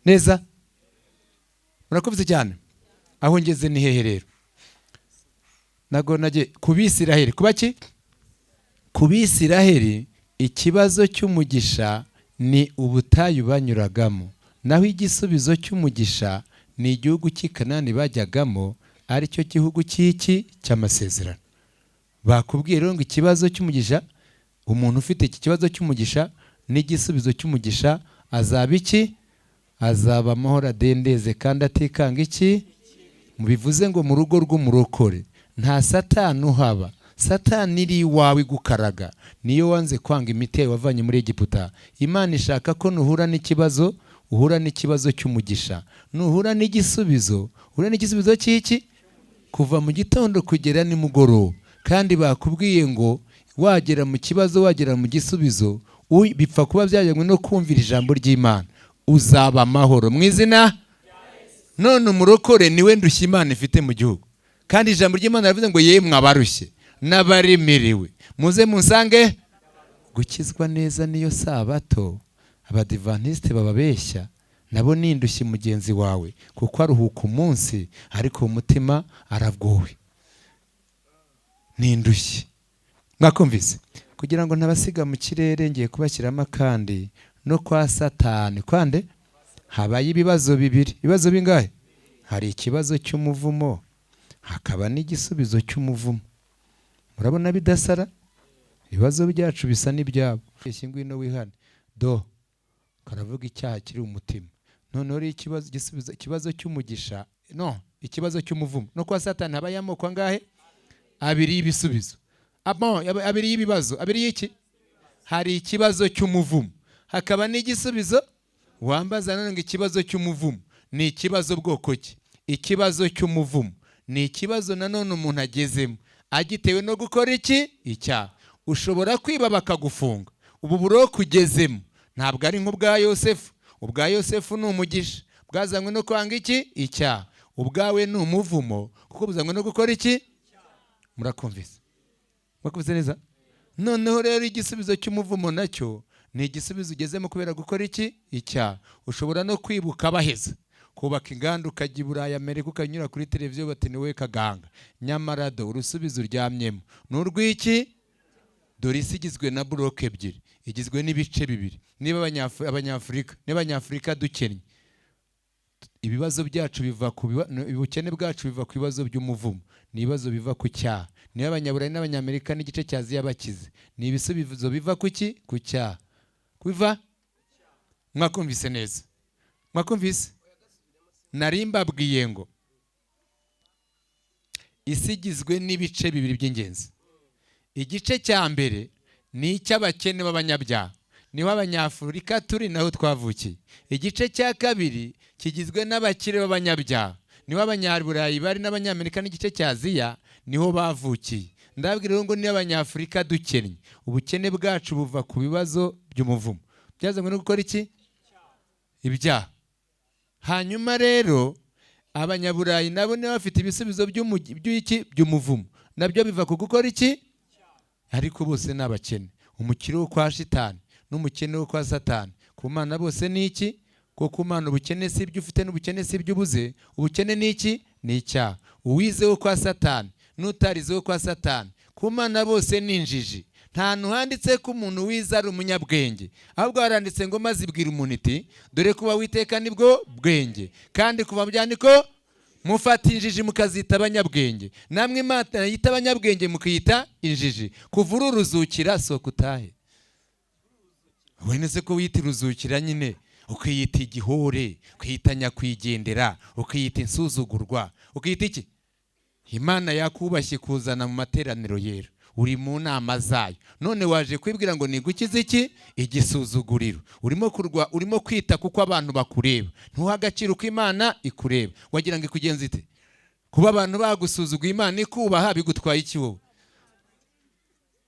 Speaker 1: neza? Murakumvise cyane? Aho ngeze ni hehe rero? Nago nagiye ku Bisiraheli. Kuba ki? Ku Bisiraheli ikibazo cy'umugisha ni ubutayu banyuragamo, naho igisubizo cy'umugisha ni igihugu cy'i Kanani bajyagamo, aricyo gihugu cy'iki? Cy'amasezerano. Bakubwiye rero ngo ikibazo cy'umugisha, umuntu ufite iki kibazo cy'umugisha n'igisubizo cy'umugisha azaba iki? Azaba amahoro, adendeze kandi atikanga iki? Bivuze ngo mu rugo rw'umurokore nta Satani uhaba. Satani iri iwawe igukaraga niyo wanze kwanga imiti yawe wavanye muri Egiputa. Imana ishaka ko nuhura n'ikibazo, uhura n'ikibazo cy'umugisha, nuhura n'igisubizo, uhura n'igisubizo cy'iki? Kuva mu gitondo kugera nimugoroba. Kandi bakubwiye ngo wagera mu kibazo, wagera mu gisubizo, bipfa kuba byajyanywe no kumvira ijambo ry'Imana, uzaba amahoro mu izina. None umurokore niwe ndushya Imana ifite mu gihugu, kandi ijambo ry'Imana riravuze ngo yemwe abarushye n'abaremerewe muze munsange. Gukizwa neza niyo sabato Abadivantisite bababeshya, nabo ni indushyi mugenzi wawe, kuko aruhuka umunsi ariko umutima arabwowe, ni indushyi. Mwakumvise? Kugira ngo ntabasiga mu kirere, ngiye kubashyiramo akandi. No kwa Satani kwande habaye ibibazo bibiri. Ibibazo bingahe? Hari ikibazo cy'umuvumo, hakaba n'igisubizo cy'umuvumo. Murabona bidasara? Ibibazo byacu bisa n'ibyabo. Ngwino wihane, do karavuga icyaha kiri umutima. Noneho rero ikibazo, igisubizo, ikibazo cy'umugisha, no ikibazo cy'umuvumo. No kwa Satani habaye amoko angahe? Abiri y'ibisubizo. Abiri y'ibibazo, abiri y'iki? Hari ikibazo cy'umuvumo, hakaba n'igisubizo. Wambaza none ngo ikibazo cy'umuvumo ni ikibazo bwoko ki? Ikibazo cy'umuvumo ni ikibazo nanone umuntu agezemo agitewe no gukora iki? Icyaha. Ushobora kwiba bakagufunga. Ubu buroko ugezemo ntabwo ari nk'ubwa Yosefu. Ubwa Yosefu ni umugisha bwazanywe no kwanga iki? Icyaha. Ubwawe ni umuvumo kuko buzanywe no gukora iki? Murakumvise? Mwakumvise neza? Noneho rero igisubizo cy'umuvumo nacyo ni igisubizo ugezemo kubera gukora iki? Icyaha. Ushobora no kwibuka baheza kubaka inganda, ukajya i Burayi, Amerika, ukanyura kuri televiziyo bati ni wowe kaganga. Nyamara do urusubizo uryamyemo ni urw'iki? Dore isi igizwe na bloc ebyiri, igizwe n'ibice bibiri. Niba Abanyafurika, niba Abanyafurika dukennye, ibibazo byacu biva ku ubukene bwacu biva ku bibazo by'umuvumo, ni ibibazo biva ku cyaha. Niba Abanyaburayi n'Abanyamerika n'igice cya Aziya bakize, ni ibisubizo biva ku ki? Ku cyaha. Biva. Mwakumvise neza? Mwakumvise? Nari mbabwiye ngo isi igizwe n'ibice bibiri by'ingenzi. Igice cya mbere ni icy'abakene b'abanyabyaha, niho Abanyafurika turi, naho twavukiye. Igice cya kabiri kigizwe n'abakire b'abanyabyaha, niho Abanyaburayi bari n'Abanyamerika n'igice cya Aziya, niho bavukiye. Ndabwira rero ngo niba Abanyafurika dukennye, ubukene bwacu buva ku bibazo by'umuvumo byazanywe no gukora iki? Ibyaha. Hanyuma rero Abanyaburayi nabo niba bafite ibisubizo by'iki? By'umuvumo, nabyo biva ku gukora iki? Ariko bose ni abakene. Umukire wo kwa shitani n'umukene wo kwa Satani, ku Mana bose ni iki? Ko ku Mana ubukene si ibyo ufite, n'ubukene si ibyo ubuze. Ubukene ni iki? Ni icyaha. Uwize wo kwa Satani n'utarize wo kwa Satani, ku Mana bose ni injiji. Nta hantu handitse ko umuntu wize ari umunyabwenge, ahubwo haranditse ngo: "Maze ibwira umuntu iti: 'Dore kuba Witeka nibwo bwenge, kandi kuva mu byandiko.'" Mufata injiji mukazita abanyabwenge, namwe Imana yita abanyabwenge mukiyita injiji. Kuva uru ruzukira, sohoka utahe. Wene se ko wiyita uruzukira nyine, ukiyita igihore, ukiyita nyakwigendera, ukiyita insuzugurwa, ukiyita iki? Imana yakubashye kuzana mu materaniro yera, uri mu nama zayo, none waje kwibwira ngo nigukize iki? Igisuzuguriro. Urimo kurwa, urimo kwita kuko abantu bakureba, ntuha agaciro uko Imana ikureba. Wagira ngo ikugenze ite? Kuba abantu bagusuzuguye, Imana ikubaha, bigutwaye iki wowe?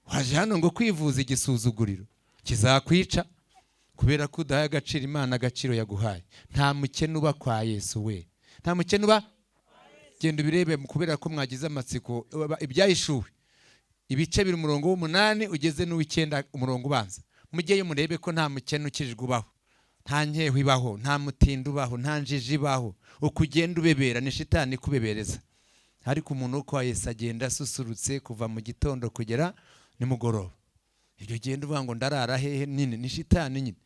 Speaker 1: Waje hano ngo kwivuza igisuzuguriro kizakwica kubera ko udahaye agaciro Imana, agaciro yaguhaye. Nta mukene uba kwa Yesu we, nta mukene uba. Genda ubirebe kubera ko mwagize amatsiko. Ibyahishuwe ibice biri, umurongo w'umunani ugeze n'uw'icyenda, umurongo ubanza, mujyeyo murebe ko nta mukene ukijijwe ubaho, nta nkeho ibaho, nta mutindi ubaho, nta njiji ibaho. Uko ugenda ubebera ni shitani ikubebereza, ariko umuntu wo kwa Yesu agenda asusurutse kuva mu gitondo kugera nimugoroba. Ibyo ugenda uvuga ngo ndarara hehe nyine ni shitani nyine.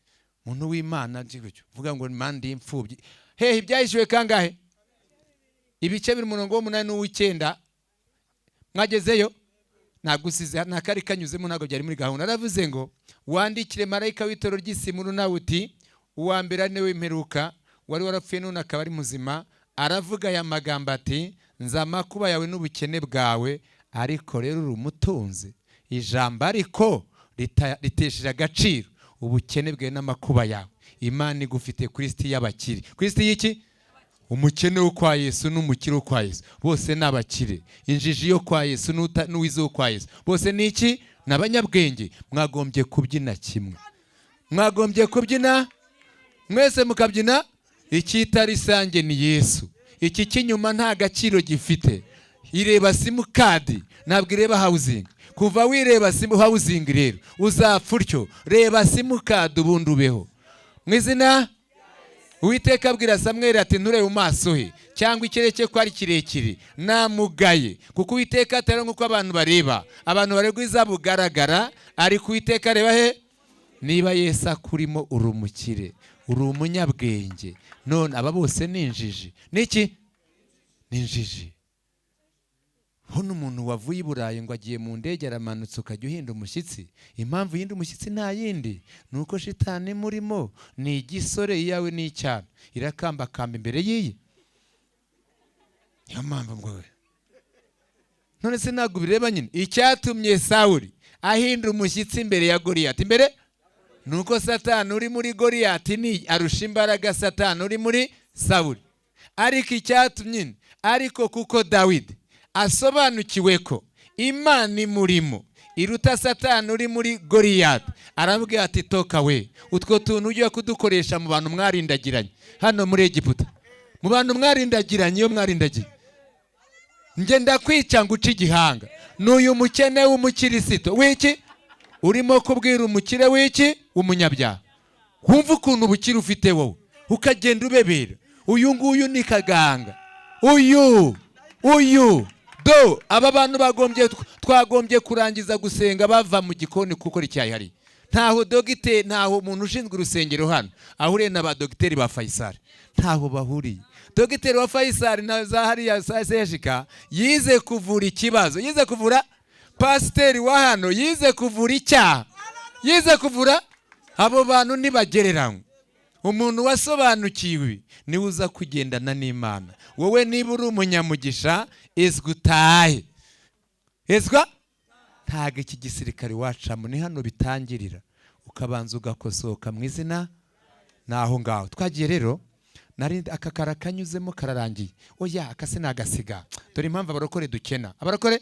Speaker 1: Umuntu w'Imana uvuga ngo mandi imfubyi hehe? Ibyahishuwe kangahe? Ibice biri, umurongo w'umunani n'uw'icyenda. Mwagezeyo? Ntabwo usize, nta kari kanyuzemo, ntabwo byari muri gahunda. Aravuze ngo: "Wandikire marayika w'itorero ry'i Simuruna nawe uti: 'Uwa mbere ari we w'imperuka, wari warapfuye none akaba ari muzima, aravuga aya magambo ati: Nzi amakuba yawe n'ubukene bwawe, ariko rero uri umutunzi.'" Ijambo "ariko" ritesheje agaciro ubukene bwawe n'amakuba yawe. Imana igufite kuri liste y'abakire. Kuri liste y'iki? Umukene wo kwa Yesu n'umukire wo kwa Yesu bose ni abakire. Injiji yo kwa Yesu n'uwize wo kwa Yesu bose ni iki? Ni abanyabwenge. Mwagombye kubyina kimwe, mwagombye kubyina mwese, mukabyina icyita rusange ni Yesu. Iki cy'inyuma nta gaciro gifite. Ireba simukadi, ntabwo ireba housing. Kuva wireba SIM housing rero uzapfa utyo. Reba simukadi ubundi ubeho mu izina. Uwiteka abwira Samweli ati: "Nturebe mu maso he cyangwa ikirere cye ko ari kirekire, namugaye, kuko Uwiteka atari nk'uko abantu bareba. Abantu bareba ubwiza bugaragara, ariko Uwiteka areba he?" Niba Yesu akurimo, uri umukire, uri umunyabwenge. None aba bose ni injiji. Ni iki? Ni injiji. Hano umuntu wavuye i Burayi ngo agiye mu ndege, aramanutse, ukajya uhinda umushyitsi. Impamvu uhinda umushyitsi nta yindi, ni uko shitani murimo ni igisore, iyawe ni icyana, irakambakamba imbere y'iyi. Niyo mpamvu ngo we none se ntabwo ubireba nyine. Icyatumye Sawuri ahinda umushyitsi imbere ya Goriyati imbere ni uko Satani uri muri Goriyati ni arusha imbaraga Satani uri muri Sawuri. Ariko icyatumye, ariko kuko Dawidi asobanukiwe ko Imana imurimo iruta Satani uri muri Goriyati. Arabwira ati toka we, utwo tuntu ugiye kudukoresha mu bantu mwarindagiranye hano muri Egiputa, mu bantu mwarindagiranye, iyo mwarindagiye nge ndakwica ngo uce igihanga. N'uyu mukene w'umukirisito w'iki urimo kubwira umukire w'iki w'umunyabyaha, wumva ukuntu ubukire ufite wowe ukagenda ubebera. Uyu nguyu ni kaganga, uyu do aba bantu bagombye, twagombye kurangiza gusenga bava mu gikoni gukora icyayi hari. Ntaho dogiteri, ntaho umuntu ushinzwe urusengero hano ahuriye na ba dogiteri ba Faisal, ntaho bahuriye. Dogiteri wa Faisal na za hariya seshika yize kuvura ikibazo, yize kuvura. Pasiteri wa hano yize kuvura icyaha, yize kuvura. Abo bantu ntibagereranywa. Umuntu wasobanukiwe niwe uza kugendana n'Imana. Wowe niba uri umunyamugisha, ezwa utahe, ezwa. Ntabwo iki gisirikare wacamo, ni hano bitangirira, ukabanza ugakosoka mu izina. Naho ngaho twagiye rero, nari aka kara kanyuzemo kararangiye. Oya, aka se nagasiga. Dore impamvu abarokore dukena. Abarokore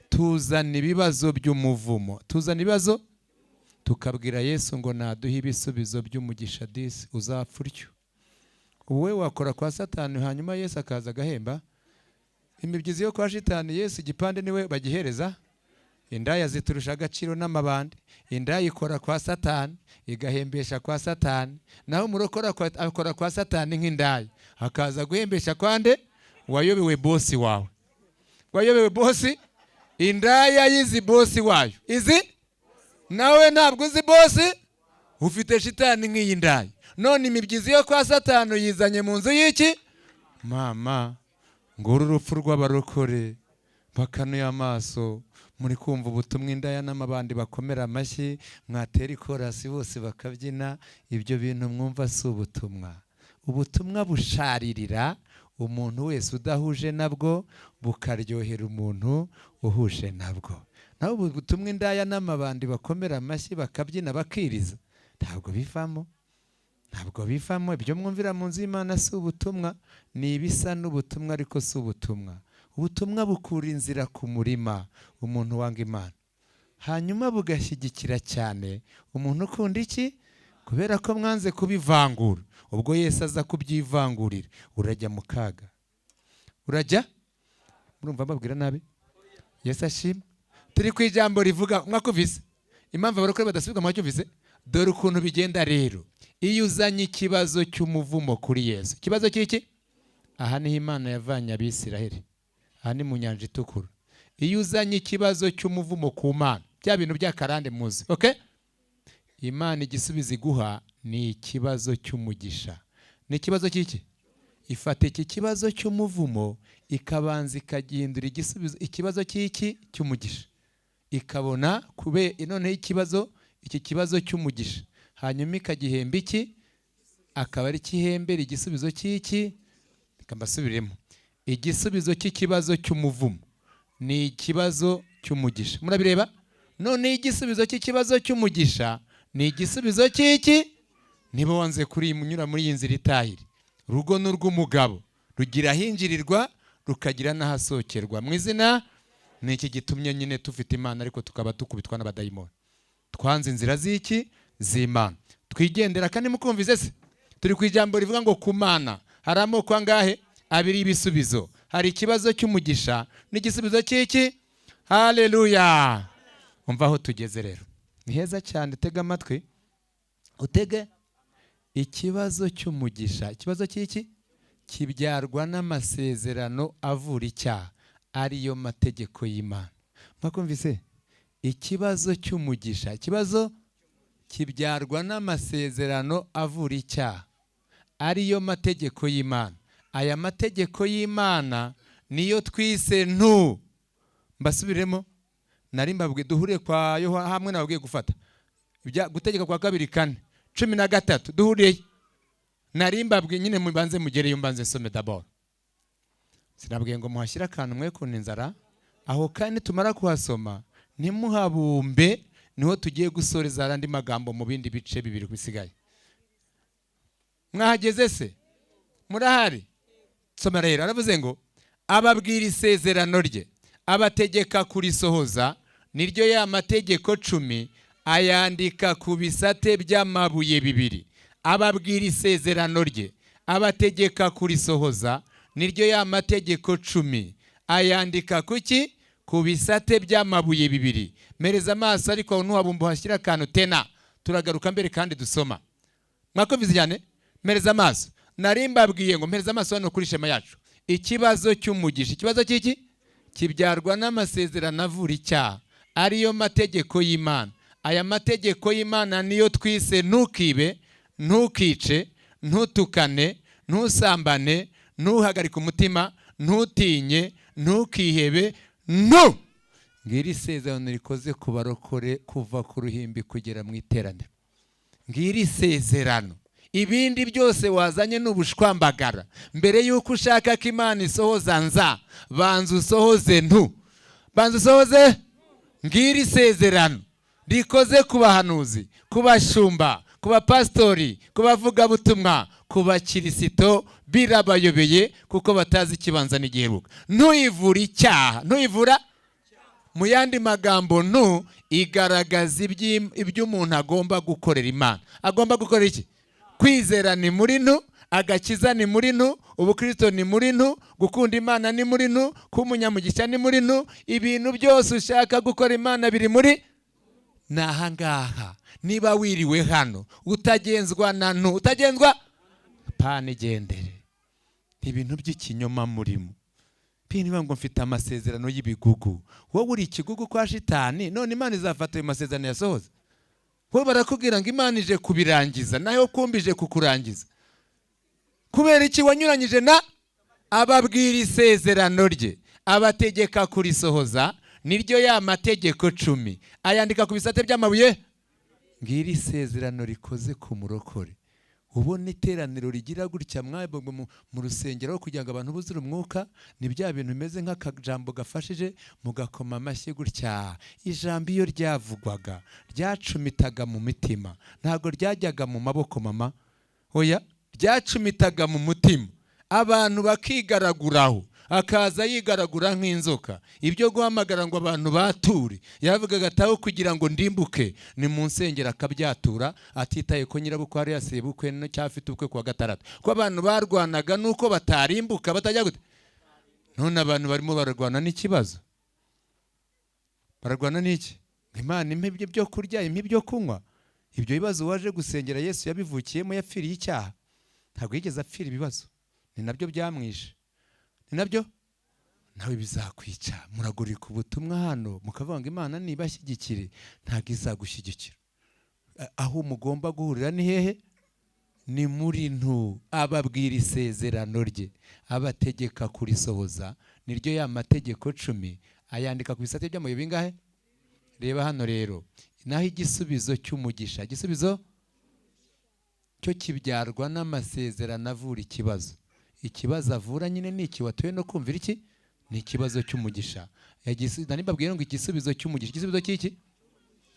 Speaker 1: tuzana ibibazo by'umuvumo, tuzana ibibazo tukabwira Yesu ngo naduhe ibisubizo by'umugisha. Disi uzapfa utyo, wowe wakora kwa Satani, hanyuma Yesu akaza agahemba imibyizi yo kwa shitani. Yesu igipande niwe bagihereza. Indaya ziturusha agaciro n'amabandi. Indaya ikora kwa Satani, igahembesha kwa Satani, naho umurokora akora kwa Satani nk'indaya, akaza guhembesha kwande? Wayobewe bosi wawe, wayobewe bosi. Indaya yizi bosi wayo, izi nawe ntabwo uzi bosi, ufite shitani nk'iyi ndaya. None imibyizi yo kwa Satani uyizanye mu nzu y'iki? Mama, nguru urupfu rw'abarokore bakanuye amaso. Muri kumva ubutumwa, indaya n'amabandi bakomera amashyi, mwatera ikorasi bose bakabyina. Ibyo bintu mwumva si ubutumwa. Ubutumwa busharirira umuntu wese udahuje nabwo, bukaryohera umuntu uhuje nabwo. Naho ubu butumwa indaya n'amabandi bakomera amashyi bakabyina bakiriza, ntabwo bivamo, ntabwo bivamo. Ibyo mwumvira mu nzu y'Imana si ubutumwa, ni ibisa n'ubutumwa ariko si ubutumwa. Ubutumwa bukura inzira ku murima umuntu wanga Imana, hanyuma bugashyigikira cyane umuntu ukunda iki? Kubera ko mwanze kubivangura. Ubwo Yesu aza kubyivangurira, urajya mu kaga, urajya. Murumva mbabwira nabi? Yesu ashimwe. Turi ku ijambo rivuga, mwakuvise impamvu abarokore badasubirwa, mwacyumvise? Dore ukuntu bigenda rero iyo uzanye ikibazo cy'umuvumo kuri Yesu. Ikibazo cy'iki? Aha niho Imana yavanye Abisiraheli, aha ni mu Nyanja Itukura. Iyo uzanye ikibazo cy'umuvumo ku Mana, bya bintu by'akarande muzi, okay? Imana igisubizo iguha ni ikibazo cy'umugisha. Ni ikibazo cy'iki? Ifata iki kibazo cy'umuvumo ikabanza ikagihindura igisubizo, ikibazo cy'iki cy'umugisha, ikabona kube noneho ikibazo, iki kibazo cy'umugisha, hanyuma ikagihemba iki, akaba ari kihembera igisubizo cy'iki. Reka mbasubiremo. Igisubizo cy'ikibazo cy'umuvumo ni ikibazo cy'umugisha. Murabireba? Noneho igisubizo cy'ikibazo cy'umugisha ni igisubizo cy'iki. Niba wanze kunyura muri iyi nzira itahire, urugo ni urw'umugabo, rugira ahinjirirwa rukagira n'ahasohokerwa mu izina. Ni iki gitumye nyine tufite Imana ariko tukaba dukubitwa n'abadayimoni? Twanze inzira z'iki? Z'Imana, twigendera. Kandi mukumvize se, turi ku ijambo rivuga ngo ku Mana hari amoko angahe? Abiri y'ibisubizo. Hari ikibazo cy'umugisha n'igisubizo cy'iki. Haleluya! Umva aho tugeze rero ni heza cyane. Tega amatwi, utege. Ikibazo cy'umugisha, ikibazo cy'iki, kibyarwa n'amasezerano avura icyaha, ariyo mategeko y'Imana. Mwakumvise? Ikibazo cy'umugisha, ikibazo kibyarwa n'amasezerano avura icyaha, ariyo mategeko y'Imana. Aya mategeko y'Imana niyo twise ntu. Mbasubiremo, nari mbabwiye duhuriye kwa Yohana hamwe, nababwiye gufata Gutegeka kwa Kabiri 4:13, duhuriye. Nari mbabwiye nyine mubanze mugereyo, mbanze nsome d'abord. Sinabwiye ngo muhashyire akantu mwe kuntu inzara aho, kandi tumara kuhasoma ntimuhabumbe, niho tugiye gusoreza andi magambo mu bindi bice bibiri bisigaye. Mwahageze se? Murahari? Soma rero. Aravuze ngo ababwira isezerano rye, Abategeka kurisohoza, niryo ya mategeko 10, ayandika ku bisate by'amabuye bibiri. Ababwira isezerano rye, abategeka kurisohoza, niryo ya mategeko 10, ayandika kuki? Ku bisate by'amabuye bibiri. Mereza amaso, ariko ntuhabumba uhashyira akantu tena, turagaruka mbere kandi dusoma. Mwakumvise cyane? Mereza amaso. Nari mbabwiye ngo mpereza amaso hano kuri shema yacu. Ikibazo cy'umugisha, ikibazo cy'iki? Kibyarwa n'amasezerano avura icyaha, ariyo mategeko y'Imana. Aya mategeko y'Imana niyo twise ntukibe, ntukice, ntutukane, ntusambane, ntuhagarike umutima, ntutinye, ntukihebe, ntu. Ngiri isezerano rikoze ku barokore kuva ku ruhimbi kugera mu iteraniro. Ngiri isezerano. Ibindi byose wazanye n'ubushwambagara. Mbere y'uko ushaka ko Imana isohoza nza, banza usohoze ntu. Banza usohoze. Ngiri isezerano rikoze ku bahanuzi, ku bashumba, ku bapasitori, ku bavugabutumwa, ku bakirisito. Birabayobeye kuko batazi ikibanza n'igiheruka. Ntuyivura icyaha, ntuyivura. Mu yandi magambo, ntu igaragaza ibyo umuntu agomba gukorera Imana. Agomba gukorera iki? Kwizera ni muri ntu, agakiza ni muri ntu, ubukristo ni muri ntu, gukunda Imana ni muri ntu, kuba umunyamugisha ni muri ntu. Ibintu byose ushaka gukora Imana biri muri ni aha ngaha. Niba wiriwe hano utagenzwa na ntu, utagenzwa pana, igendere. Ibintu by'ikinyoma murimo. Niba ngo mfite amasezerano y'ibigugu, wowe uri ikigugu kwa shitani. None Imana izafata ayo masezerano yasohoza? Wowe barakubwira ngo Imana ije kubirangiza, nayo kumbi ije kukurangiza. Kubera iki wanyuranyije na? Ababwira isezerano rye, abategeka kurisohoza, niryo ya mategeko 10, ayandika ku bisate by'amabuye. Ngiri isezerano rikoze ku murokore. Ubona iteraniro rigira gutya mwebwe mu rusengero kugira ngo abantu buzure umwuka, ni bya bintu bimeze nk'akajambo gafashije, mugakoma amashyi gutya. Ijambo iyo ryavugwaga ryacumitaga mu mitima, ntabwo ryajyaga mu maboko mama, oya, ryacumitaga mu mutima, abantu bakigaraguraho, akaza yigaragura nk'inzoka. Ibyo guhamagara ngo abantu bature, yavugaga ataho kugira ngo ndimbuke ni mu nsengero, akabyatura atitaye ko nyirabukwe ari yasebukwe cyafite ubukwe kuwa gatandatu. Ko abantu barwanaga nuko batarimbuka batajya gute. None abantu barimo bararwana n'ikibazo, bararwana n'iki? Imana impe ibyo kurya, impe ibyo kunywa. Ibyo bibazo waje gusengera Yesu yabivukiyemo, yapfiriye icyaha. Ntabwo yigeze apfira ibibazo, ni nabyo byamwishe, ni nabyo nawe bizakwica. Muragurika ubutumwa hano mukavuga ngo Imana nibashyigikire, ntabwo izagushyigikira. Aho mugomba guhurira ni hehe? Ni muri ntu. Ababwira isezerano rye, abategeka kurisohoza, niryo ya mategeko 10, ayandika ku bisate by'amabuye bingahe? Reba hano rero, naho igisubizo cy'umugisha, igisubizo cyo kibyarwa n'amasezerano avura ikibazo. Ikibazo avura nyine ni iki watuye no kumvira iki? Ni ikibazo cy'umugisha. Nari mbabwiye ngo igisubizo cy'umugisha, igisubizo cy'iki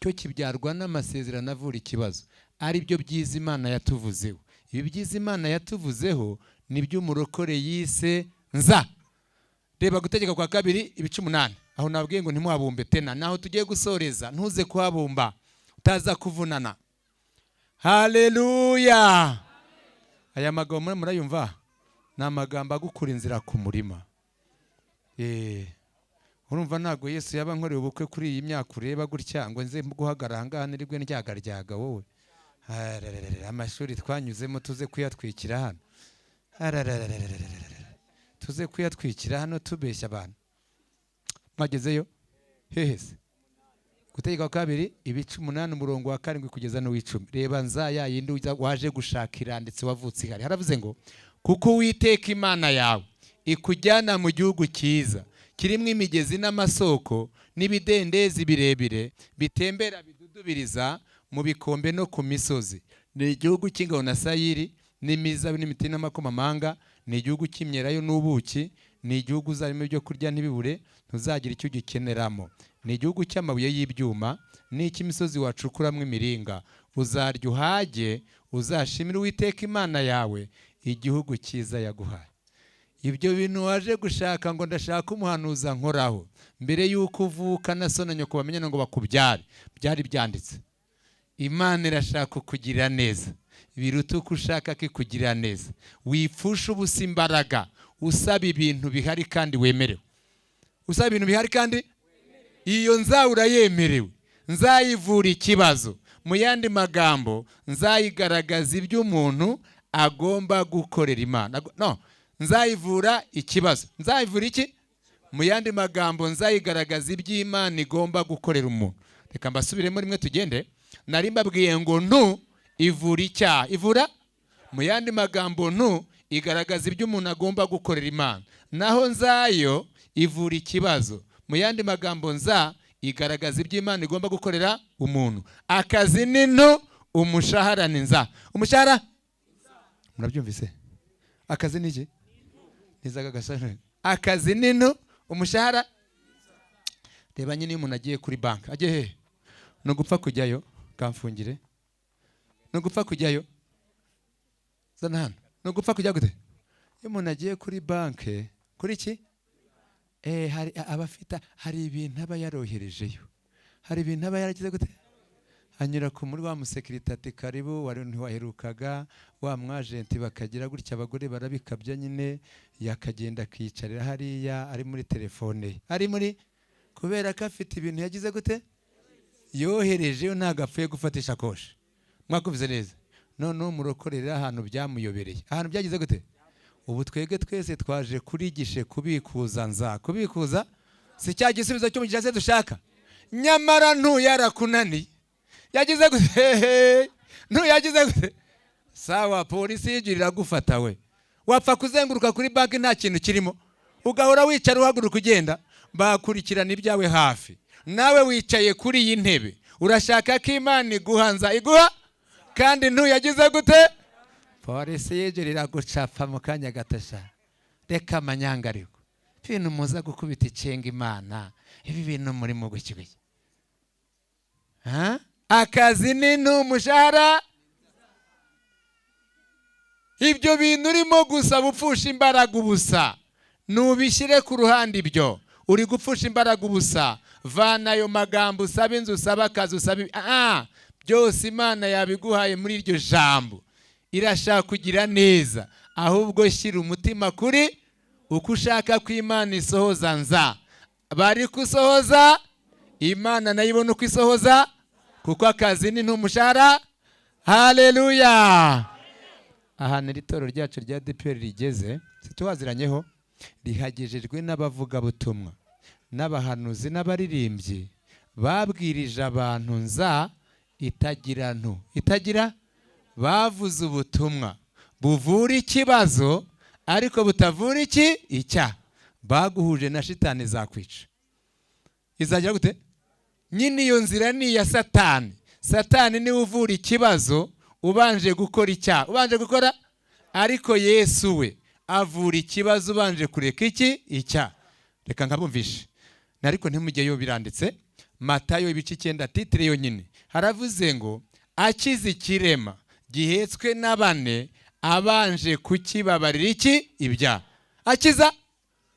Speaker 1: cyo kibyarwa n'amasezerano avura ikibazo, ari byo byiza Imana yatuvuzeho. Ibi byiza Imana yatuvuzeho ni byo umurokore yise nza. Reba Gutegeka kwa Kabiri ibice 8, aho nabwiye ngo ntimuhabumbe tena, naho tugiye gusoreza. Ntuze kuhabumba utaza kuvunana. Haleluya! Aya magambo murayumva, ni amagambo agukura inzira ku murima. Urumva ntabwo Yesu yaba nkoreye ubukwe kuri iyi myaka ureba gutya ngo nze guhagarara ahangaha nirwe ndyagaryaga. Wowe amashuri twanyuzemo tuze kuyatwikira hano, tuze kuyatwikira hano tubeshya abantu. Mwagezeyo hehe se? Gutegeka Kabiri ibice 8, umurongo wa 7 kugeza n'uw'icumi. Reba nza ya yindi waje gushakira ndetse wavutse ihari. Haravuze ngo kuko Uwiteka Imana yawe ikujyana mu gihugu cyiza kirimo imigezi n'amasoko n'ibidendezi birebire bitembera bidudubiriza mu bikombe no ku misozi. Ni igihugu cy'ingano na sayiri n'imizabibu n'imiti n'amakomamanga, ni igihugu cy'imyelayo n'ubuki, ni igihugu uzarimo ibyo kurya ntibibure, ntuzagira icyo ugikeneramo. Ni igihugu cy'amabuye y'ibyuma n'icy'imisozi wacukuramo imiringa. Uzarya uhage, uzashimire Uwiteka Imana yawe igihugu cyiza yaguhaye. Ibyo bintu waje gushaka ngo ndashaka umuhanuza nkoraho, mbere y'uko uvuka na so na nyoko bamenyana ngo bakubyare, byari byanditse. Imana irashaka kukugirira neza biruta uko ushaka ko ikugirira neza. Wipfusha ubusa imbaraga usaba ibintu bihari kandi wemerewe. Usaba ibintu bihari kandi iyo nza urayemerewe. Nzayivura ikibazo. Mu yandi magambo, nzayigaragaza ibyo umuntu agomba gukorera Imana. No, nzayivura ikibazo. Nzayivura iki? Mu yandi magambo, nzayigaragaza ibyo Imana igomba gukorera umuntu. Reka mbasubiremo rimwe tugende. Nari mbabwiye ngo ntu ivura icyaha. Ivura? Mu yandi magambo, ntu igaragaza ibyo umuntu agomba gukorera Imana. Naho nzayo ivura ikibazo. Mu yandi magambo, nza igaragaza ibyo Imana igomba gukorera umuntu. Akazi ni ntu, umushahara ni nza. Umushahara? Murabyumvise? Akazi ni iki? Nizaga gasana. Akazi ni ntu, umushahara? Reba nyine iyo umuntu agiye kuri banki, agiye hehe? Ni ugupfa kujyayo, kamfungire. Ni ugupfa kujyayo. Zana hano. Ni ugupfa kujya gute? Iyo umuntu agiye kuri banki, kuri iki? Hari abafite, hari ibintu aba yaroherejeyo, hari ibintu aba yaragize gute, anyura ku muri wa musekirite ati karibu, wari ntiwaherukaga, wa mwajenti bakagira gutya, abagore barabikabya nyine, yakagenda akiyicarira hariya ari muri telefone ye, ari muri, kubera ko afite ibintu yagize gute, yoherejeyo, ntabwo apfuye gufata ishakoshi. Mwakumvise neza? Noneho umurokorera ahantu byamuyobereye, ahantu byagize gute. Ubu twebwe twese twaje kuri gishe kubikuza nza. Kubikuza si cya gisubizo cy'umugisha se dushaka? Nyamara ntuyarakunaniye, yagize gute? Ntuyagize gute? Sawa, polisi y'igihugu iragufata we, wapfa kuzenguruka kuri banki nta kintu kirimo, ugahora wicara uhaguruka ugenda, bakurikirana ibyawe hafi. Nawe wicaye kuri iyi ntebe urashaka ko Imana iguha nza, iguha kandi ntuyagize gute? Polisi y'igihugu iragucapa mu kanya gato. Reka amanyanga, ariko ibintu muza gukubita icenga Imana, ibi bintu murimo guki? Akazi ni n'umushahara. Ibyo bintu urimo gusaba upfusha imbaraga ubusa, nubishyire ku ruhande. Ibyo uri gupfusha imbaraga ubusa, vana ayo magambo usaba inzu, usaba akazi, usaba byose. Imana yabiguhaye muri iryo jambo, irashaka kugira neza. Ahubwo shyira umutima kuri uko ushaka ko Imana isohoza nza, bari gusohoza Imana nayo ibona uko isohoza, kuko akazi ni n'umushahara. Haleluya! Ahantu iri torero ryacu rya ADEPR rigeze, situwaziranyeho, rihagejejwe n'abavugabutumwa n'abahanuzi n'abaririmbyi babwirije abantu nza itagira ntu itagira, bavuze ubutumwa buvura ikibazo ariko butavura iki? Icyaha. Baguhuje na shitani, zakwica. Izagira gute nyine? Iyo nzira ni iya Satani. Satani niwe uvura ikibazo ubanje gukora icyaha, ubanje gukora, ariko Yesu we avura ikibazo ubanje kureka iki? Icyaha. Reka nkabumvishe, ariko ntimujyeyo, biranditse Matayo ibice 9, titre yonyine haravuze ngo akize ikirema gihetswe na bane abanje kukibabarira iki? Ibyaha. Akiza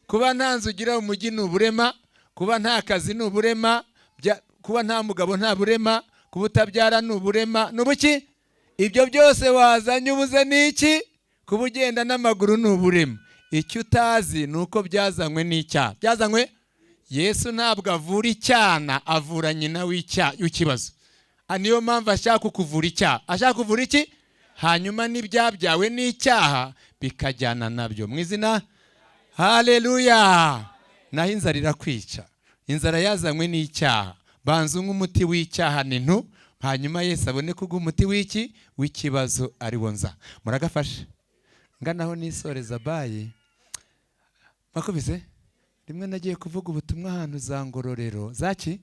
Speaker 1: kuba nta nzu ugira mu mujyi ni uburema, kuba nta kazi ni uburema, kuba nta mugabo nta burema, kuba utabyara ni uburema, ni ubuki? Ibyo byose wazanye ubuze ni iki? Kuba ugenda n'amaguru ni uburema. Icyo utazi ni uko byazanywe n'icyaha. Byazanywe. Yesu ntabwo avura icyana, avura nyina w'ikibazo. Niyo mpamvu ashaka kukuvura icyaha. Ashaka kuvura iki? Hanyuma n'ibyabyawe n'icyaha bikajyana nabyo mu izina. Haleluya! Naho inzara irakwica, inzara yazanywe n'icyaha. Banza unywe umuti w'icyaha ni ntu, hanyuma Yesu abone kuguha umuti w'iki? W'ikibazo, ari wo nza. Muragafashe nganaho nisoreza bayi makubise. Rimwe nagiye kuvuga ubutumwa ahantu za Ngororero, zaki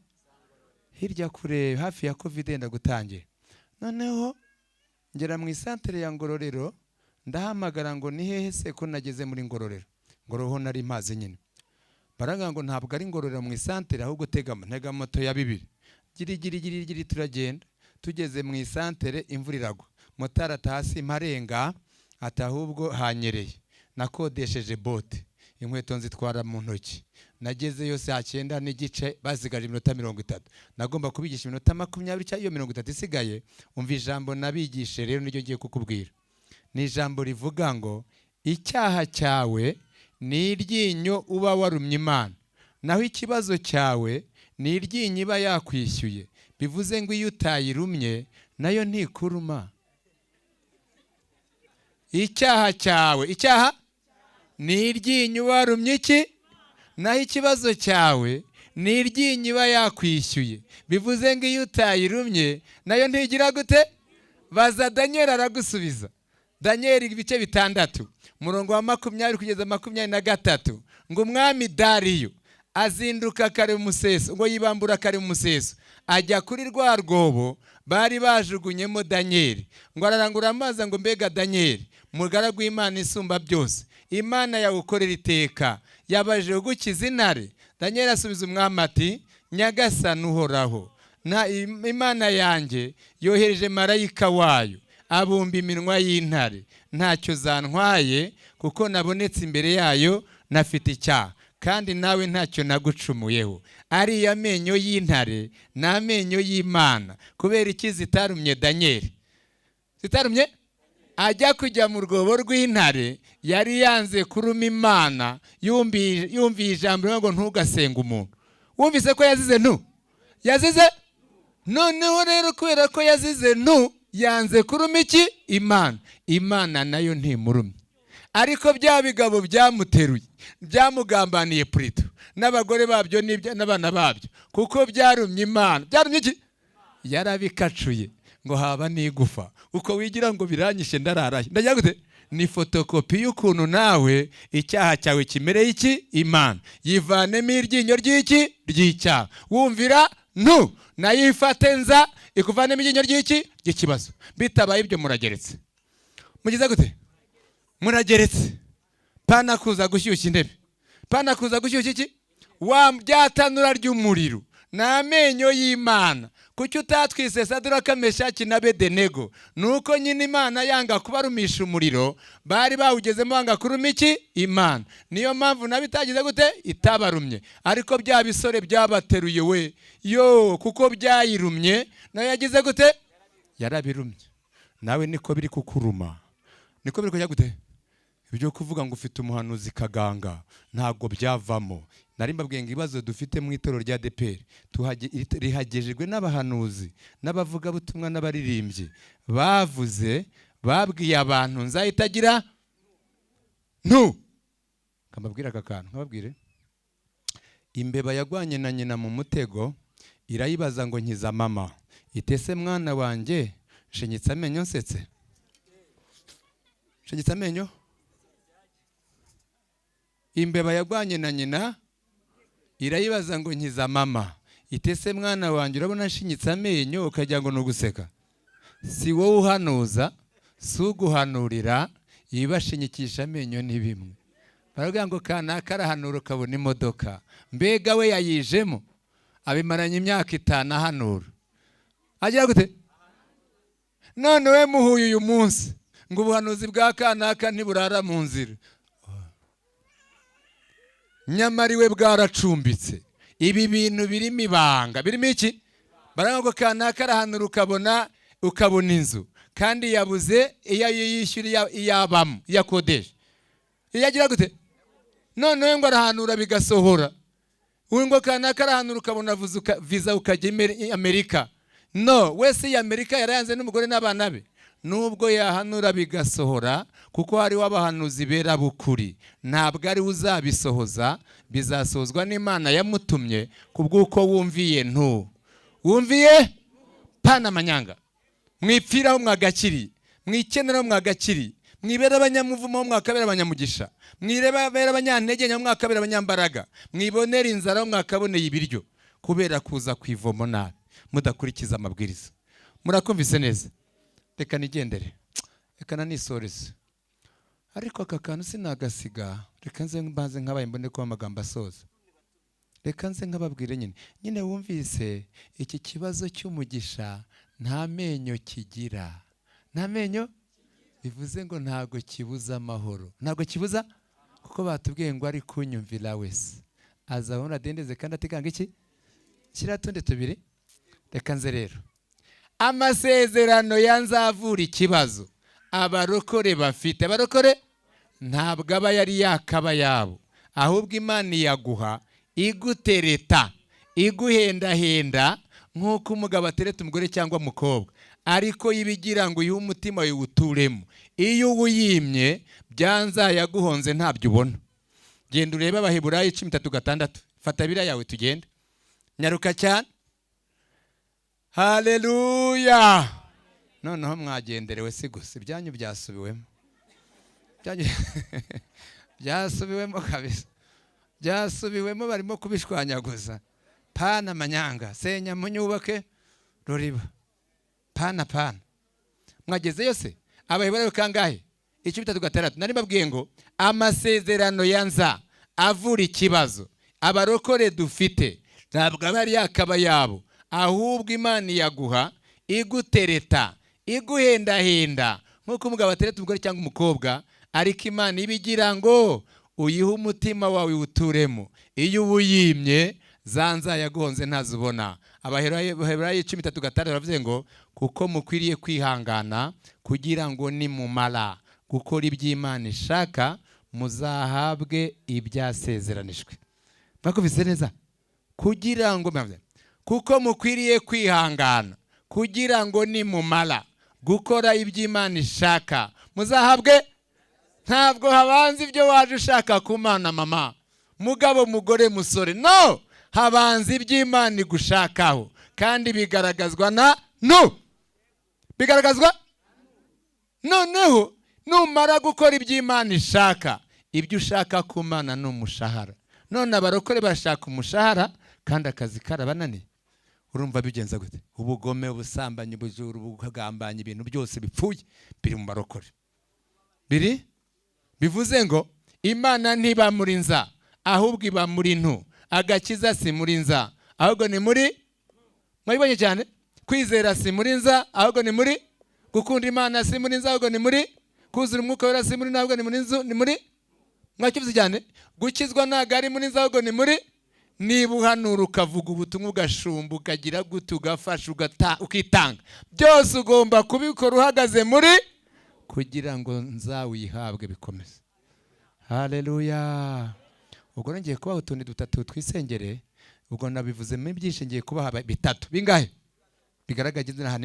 Speaker 1: hirya kure, hafi ya Covid yenda gutangira. Noneho ngera mu isantere ya Ngororero, ndahamagara ngo ni hehe se ko nageze muri Ngororero? Ngororero nari mpazi nyine. Baravuga ngo ntabwo ari Ngororero mu isantere, ahubwo tega ntega moto ya 2 giri giri giri giri. Turagenda, tugeze mu isantere imvura iragwa, motari atahasi mparenga ati ahubwo hanyereye. Nakodesheje bote, inkweto nzitwara mu ntoki. Nagezeyo saa 9:30, basigaje iminota 30. Nagomba kubigisha iminota 20 cyangwa iyo 30 isigaye. Umva ijambo nabigishe rero, niryo ngiye kukubwira. Ni ijambo rivuga ngo icyaha cyawe ni iryinyo uba warumye Imana, naho ikibazo cyawe ni iryinyo iba yakwishyuye. Bivuze ngo iyo utayirumye nayo ntikuruma. Icyaha cyawe, icyaha ni iryinyo uba warumye iki, naho ikibazo cyawe ni iryinyo iba yakwishyuye. Bivuze ngo iyo utayirumye nayo ntigira gute? Baza Daniel aragusubiza. Daniel ibice 6 umurongo wa 20 kugeza 23, ngo umwami Dariyo azinduka kare mu museso, ngo yibambura kare mu museso, ajya kuri rwa rwobo bari bajugunyemo Daniel, ngo ararangura amazi ngo mbega Daniel, mugaragu w'Imana isumba byose, Imana yawukorera iteka, yabajije gukiza intare. Daniel asubiza umwami ati Nyagasani uhoraho, na Imana yanjye yohereje marayika wayo abumba iminwa y'intare, ntacyo zantwaye kuko nabonetse imbere yayo nafite icyaha, kandi nawe ntacyo nagucumuyeho. Ariya menyo y'intare ni amenyo y'Imana. Kubera iki zitarumye Daniel? Zitarumye? Ajya kujya mu rwobo rw'intare yari yanze kuruma Imana, yumviye ijambo ngo ntugasenga umuntu. Wumvise ko yazize ntu? Yazize? Noneho rero kubera ko yazize ntu, yanze kuruma iki? Imana. Imana nayo ntimurumye. Ariko bya bigabo byamuteruye, byamugambaniye purito, n'abagore babyo n'abana babyo, kuko byarumye Imana. Byarumye iki? Yarabikacuye ngo haba n'igufa. Uko wigira ngo biranyishe ndararaye, ndagira gute? Ni fotokopi y'ukuntu nawe icyaha cyawe kimereye iki? Imana. Yivanemo iryinyo ry'iki? Ry'icyaha. Wumvira ntu, nayo ifate nza ikuvanemo iryinyo ry'iki? Ry'ikibazo. Bitabaye ibyo murageretse. Mugize gute? Murageretse. Pana kuza gushyushya intebe, pana kuza gushyushya iki? Wa byatanura ry'umuriro ni amenyo y'Imana. Kuki utatwise Sadraka, Meshaki na Abedenego? Nuko nyine Imana yanga kubarumisha umuriro, bari bawugezemo banga kuruma iki? Imana. Niyo mpamvu nabi itagize gute? Itabarumye. Ariko bya bisore byabateruye we yo, kuko byayirumye nayo yagize gute? Yarabirumye. Nawe niko biri kukuruma, niko biri kujya gute? Ibyo kuvuga ngo ufite umuhanuzi kaganga ntabwo byavamo. Nari mbabwiye ngo ibibazo dufite mu itorero rya ADEPR rihagejejwe n'abahanuzi n'abavugabutumwa n'abaririmbyi bavuze, babwiye abantu nzahitagira ntu. Kambabwira aka kantu, nkababwire. Imbeba yagwanye na nyina mu mutego, irayibaza ngo nkiza mama, itese mwana wanjye nshinyitse amenyo nsetse, nshinyitse amenyo. Imbeba yagwanye na nyina irayibaza ngo nkiza mama, itese mwana wanjye urabona nshinyitse amenyo ukagira ngo nuguseka. Si wowe uhanuza, si uguhanurira, ibashinyikisha amenyo ni bimwe. Baravuga ngo kanaka arahanura ukabona imodoka, mbega we yayijemo abimaranye imyaka 5 ahanura. Agira gute? None we muhuye uyu munsi ngo ubuhanuzi bwa kanaka ntiburara mu nzira, nyamara iwe bwaracumbitse. Ibi bintu birimo ibanga, birimo iki? Baravuga ngo kanaka arahanura ukabona inzu, kandi yabuze iyo yishyura, iyabamo, iyakodesha, iyagira gute? None ngo arahanura bigasohora. Uyu ngo kanaka arahanura ukabona visa ukajya Amerika. No wese iyi Amerika yarayanze n'umugore n'abana be. Nubwo yahanura bigasohora, kuko hariho abahanuzi bera bukuri, ntabwo ari uzabisohoza, bizasohozwa n'Imana yamutumye kubw'uko wumviye ntu. Wumviye pana manyanga. Mwipfiraho mwagakiriye, mwikeneraho mwagakiriye, mwibera abanyamuvumo mwakabera abanyamugisha, mwibera abanyantege nke mwakabera abanyambaraga, mwibonera inzara mwakaboneye ibiryo, kubera kuza kwivomo nabi mudakurikiza amabwiriza. Murakumvise neza? Reka nigendere, reka nanisoreze. Ariko aka kantu sinagasiga, reka nze mbanze nkabaye mbone ko amagambo asoza. Reka nze nkababwire nyine wumvise iki kibazo cy'umugisha nta menyo kigira, nta menyo. Bivuze ngo ntago kibuza amahoro, ntago kibuza, kuko batubwiye ngo ari kunyumvira wese azabona adendeze kandi atikanga iki. Shyira tundi tubiri, reka nze rero. Amasezerano ya nzavura ikibazo abarokore bafite, abarokore ntabwo aba yari yakaba yabo, ahubwo Imana iyaguha igutereta, iguhendahenda nk'uko umugabo atereta umugore cyangwa umukobwa, ariko yibigira ngo uyihe umutima wiwuturemo. Iyo uwuyimye byanza yaguhonze ntabyo ubona. Genda urebe Abaheburayo 13:6, fata biriya yawe tugende, nyaruka cyane. Haleluya. Noneho mwagenderewe si gusa, ibyanyu byasubiwemo, byasubiwemo kabisa, byasubiwemo, barimo kubishwanyaguza. Pana manyanga, senya munyubake ruriba, pana pana. Mwagezeyo se? Abaheburayo kangahe? 13:6. Nari mbabwiye ngo amasezerano ya nza avura ikibazo abarokore dufite ntabwo aba ari yakaba yabo, ahubwo Imana iyaguha igutereta, iguhendahenda nk'uko umugabo atereta umugore cyangwa umukobwa, ariko Imana ibigira ngo uyihe umutima wawe uwuturemo. Iyo uwuyimye za nza yaguhonze ntazubona. Abaheburayo 13:6 baravuze ngo kuko mukwiriye kwihangana kugira ngo nimumara gukora iby'Imana ishaka muzahabwe ibyasezeranijwe. Mwakubise neza? Kugira ngo, kuko mukwiriye kwihangana kugira ngo nimumara gukora iby'Imana ishaka muzahabwe. Ntabwo habanza ibyo waje ushaka ku Mana, mama, mugabo, mugore, musore, no, habanza iby'Imana igushakaho, kandi bigaragazwa na no, bigaragazwa noneho numara gukora iby'Imana ishaka. Ibyo ushaka ku Mana ni umushahara. None abarokore bashaka umushahara kandi akazi karabananiye. Urumva bigenza gute? Ubugome, ubusambanyi, ubujura, ubugambanyi, ibintu byose bipfuye biri mu barokore. Biri bivuze ngo Imana ntiba muri nza, ahubwo iba muri ntu. Agakiza si muri nza, ahubwo ni muri, mwabibonye cyane. Kwizera si muri nza, ahubwo ni muri. Gukunda Imana si muri nza, ahubwo ni muri. Kuzura umwuka wera si muri, ahubwo ni muri nzu, ni muri. Mwakivuze cyane. Gukizwa ntago ari muri nza, ahubwo ni muri. Niba uhanura ukavuga ubutumwa, ugashumba, ukagira gute, ugafasha, ukitanga, byose ugomba kubikora uhagaze muri, kugira ngo nzawihabwe bikomeze. Haleluya. Ubwo ngiye kubaha utundi dutatu twisengere, ubwo nabivuzemo ibyinshi, ngiye kubaha bitatu bingahe bigaragaza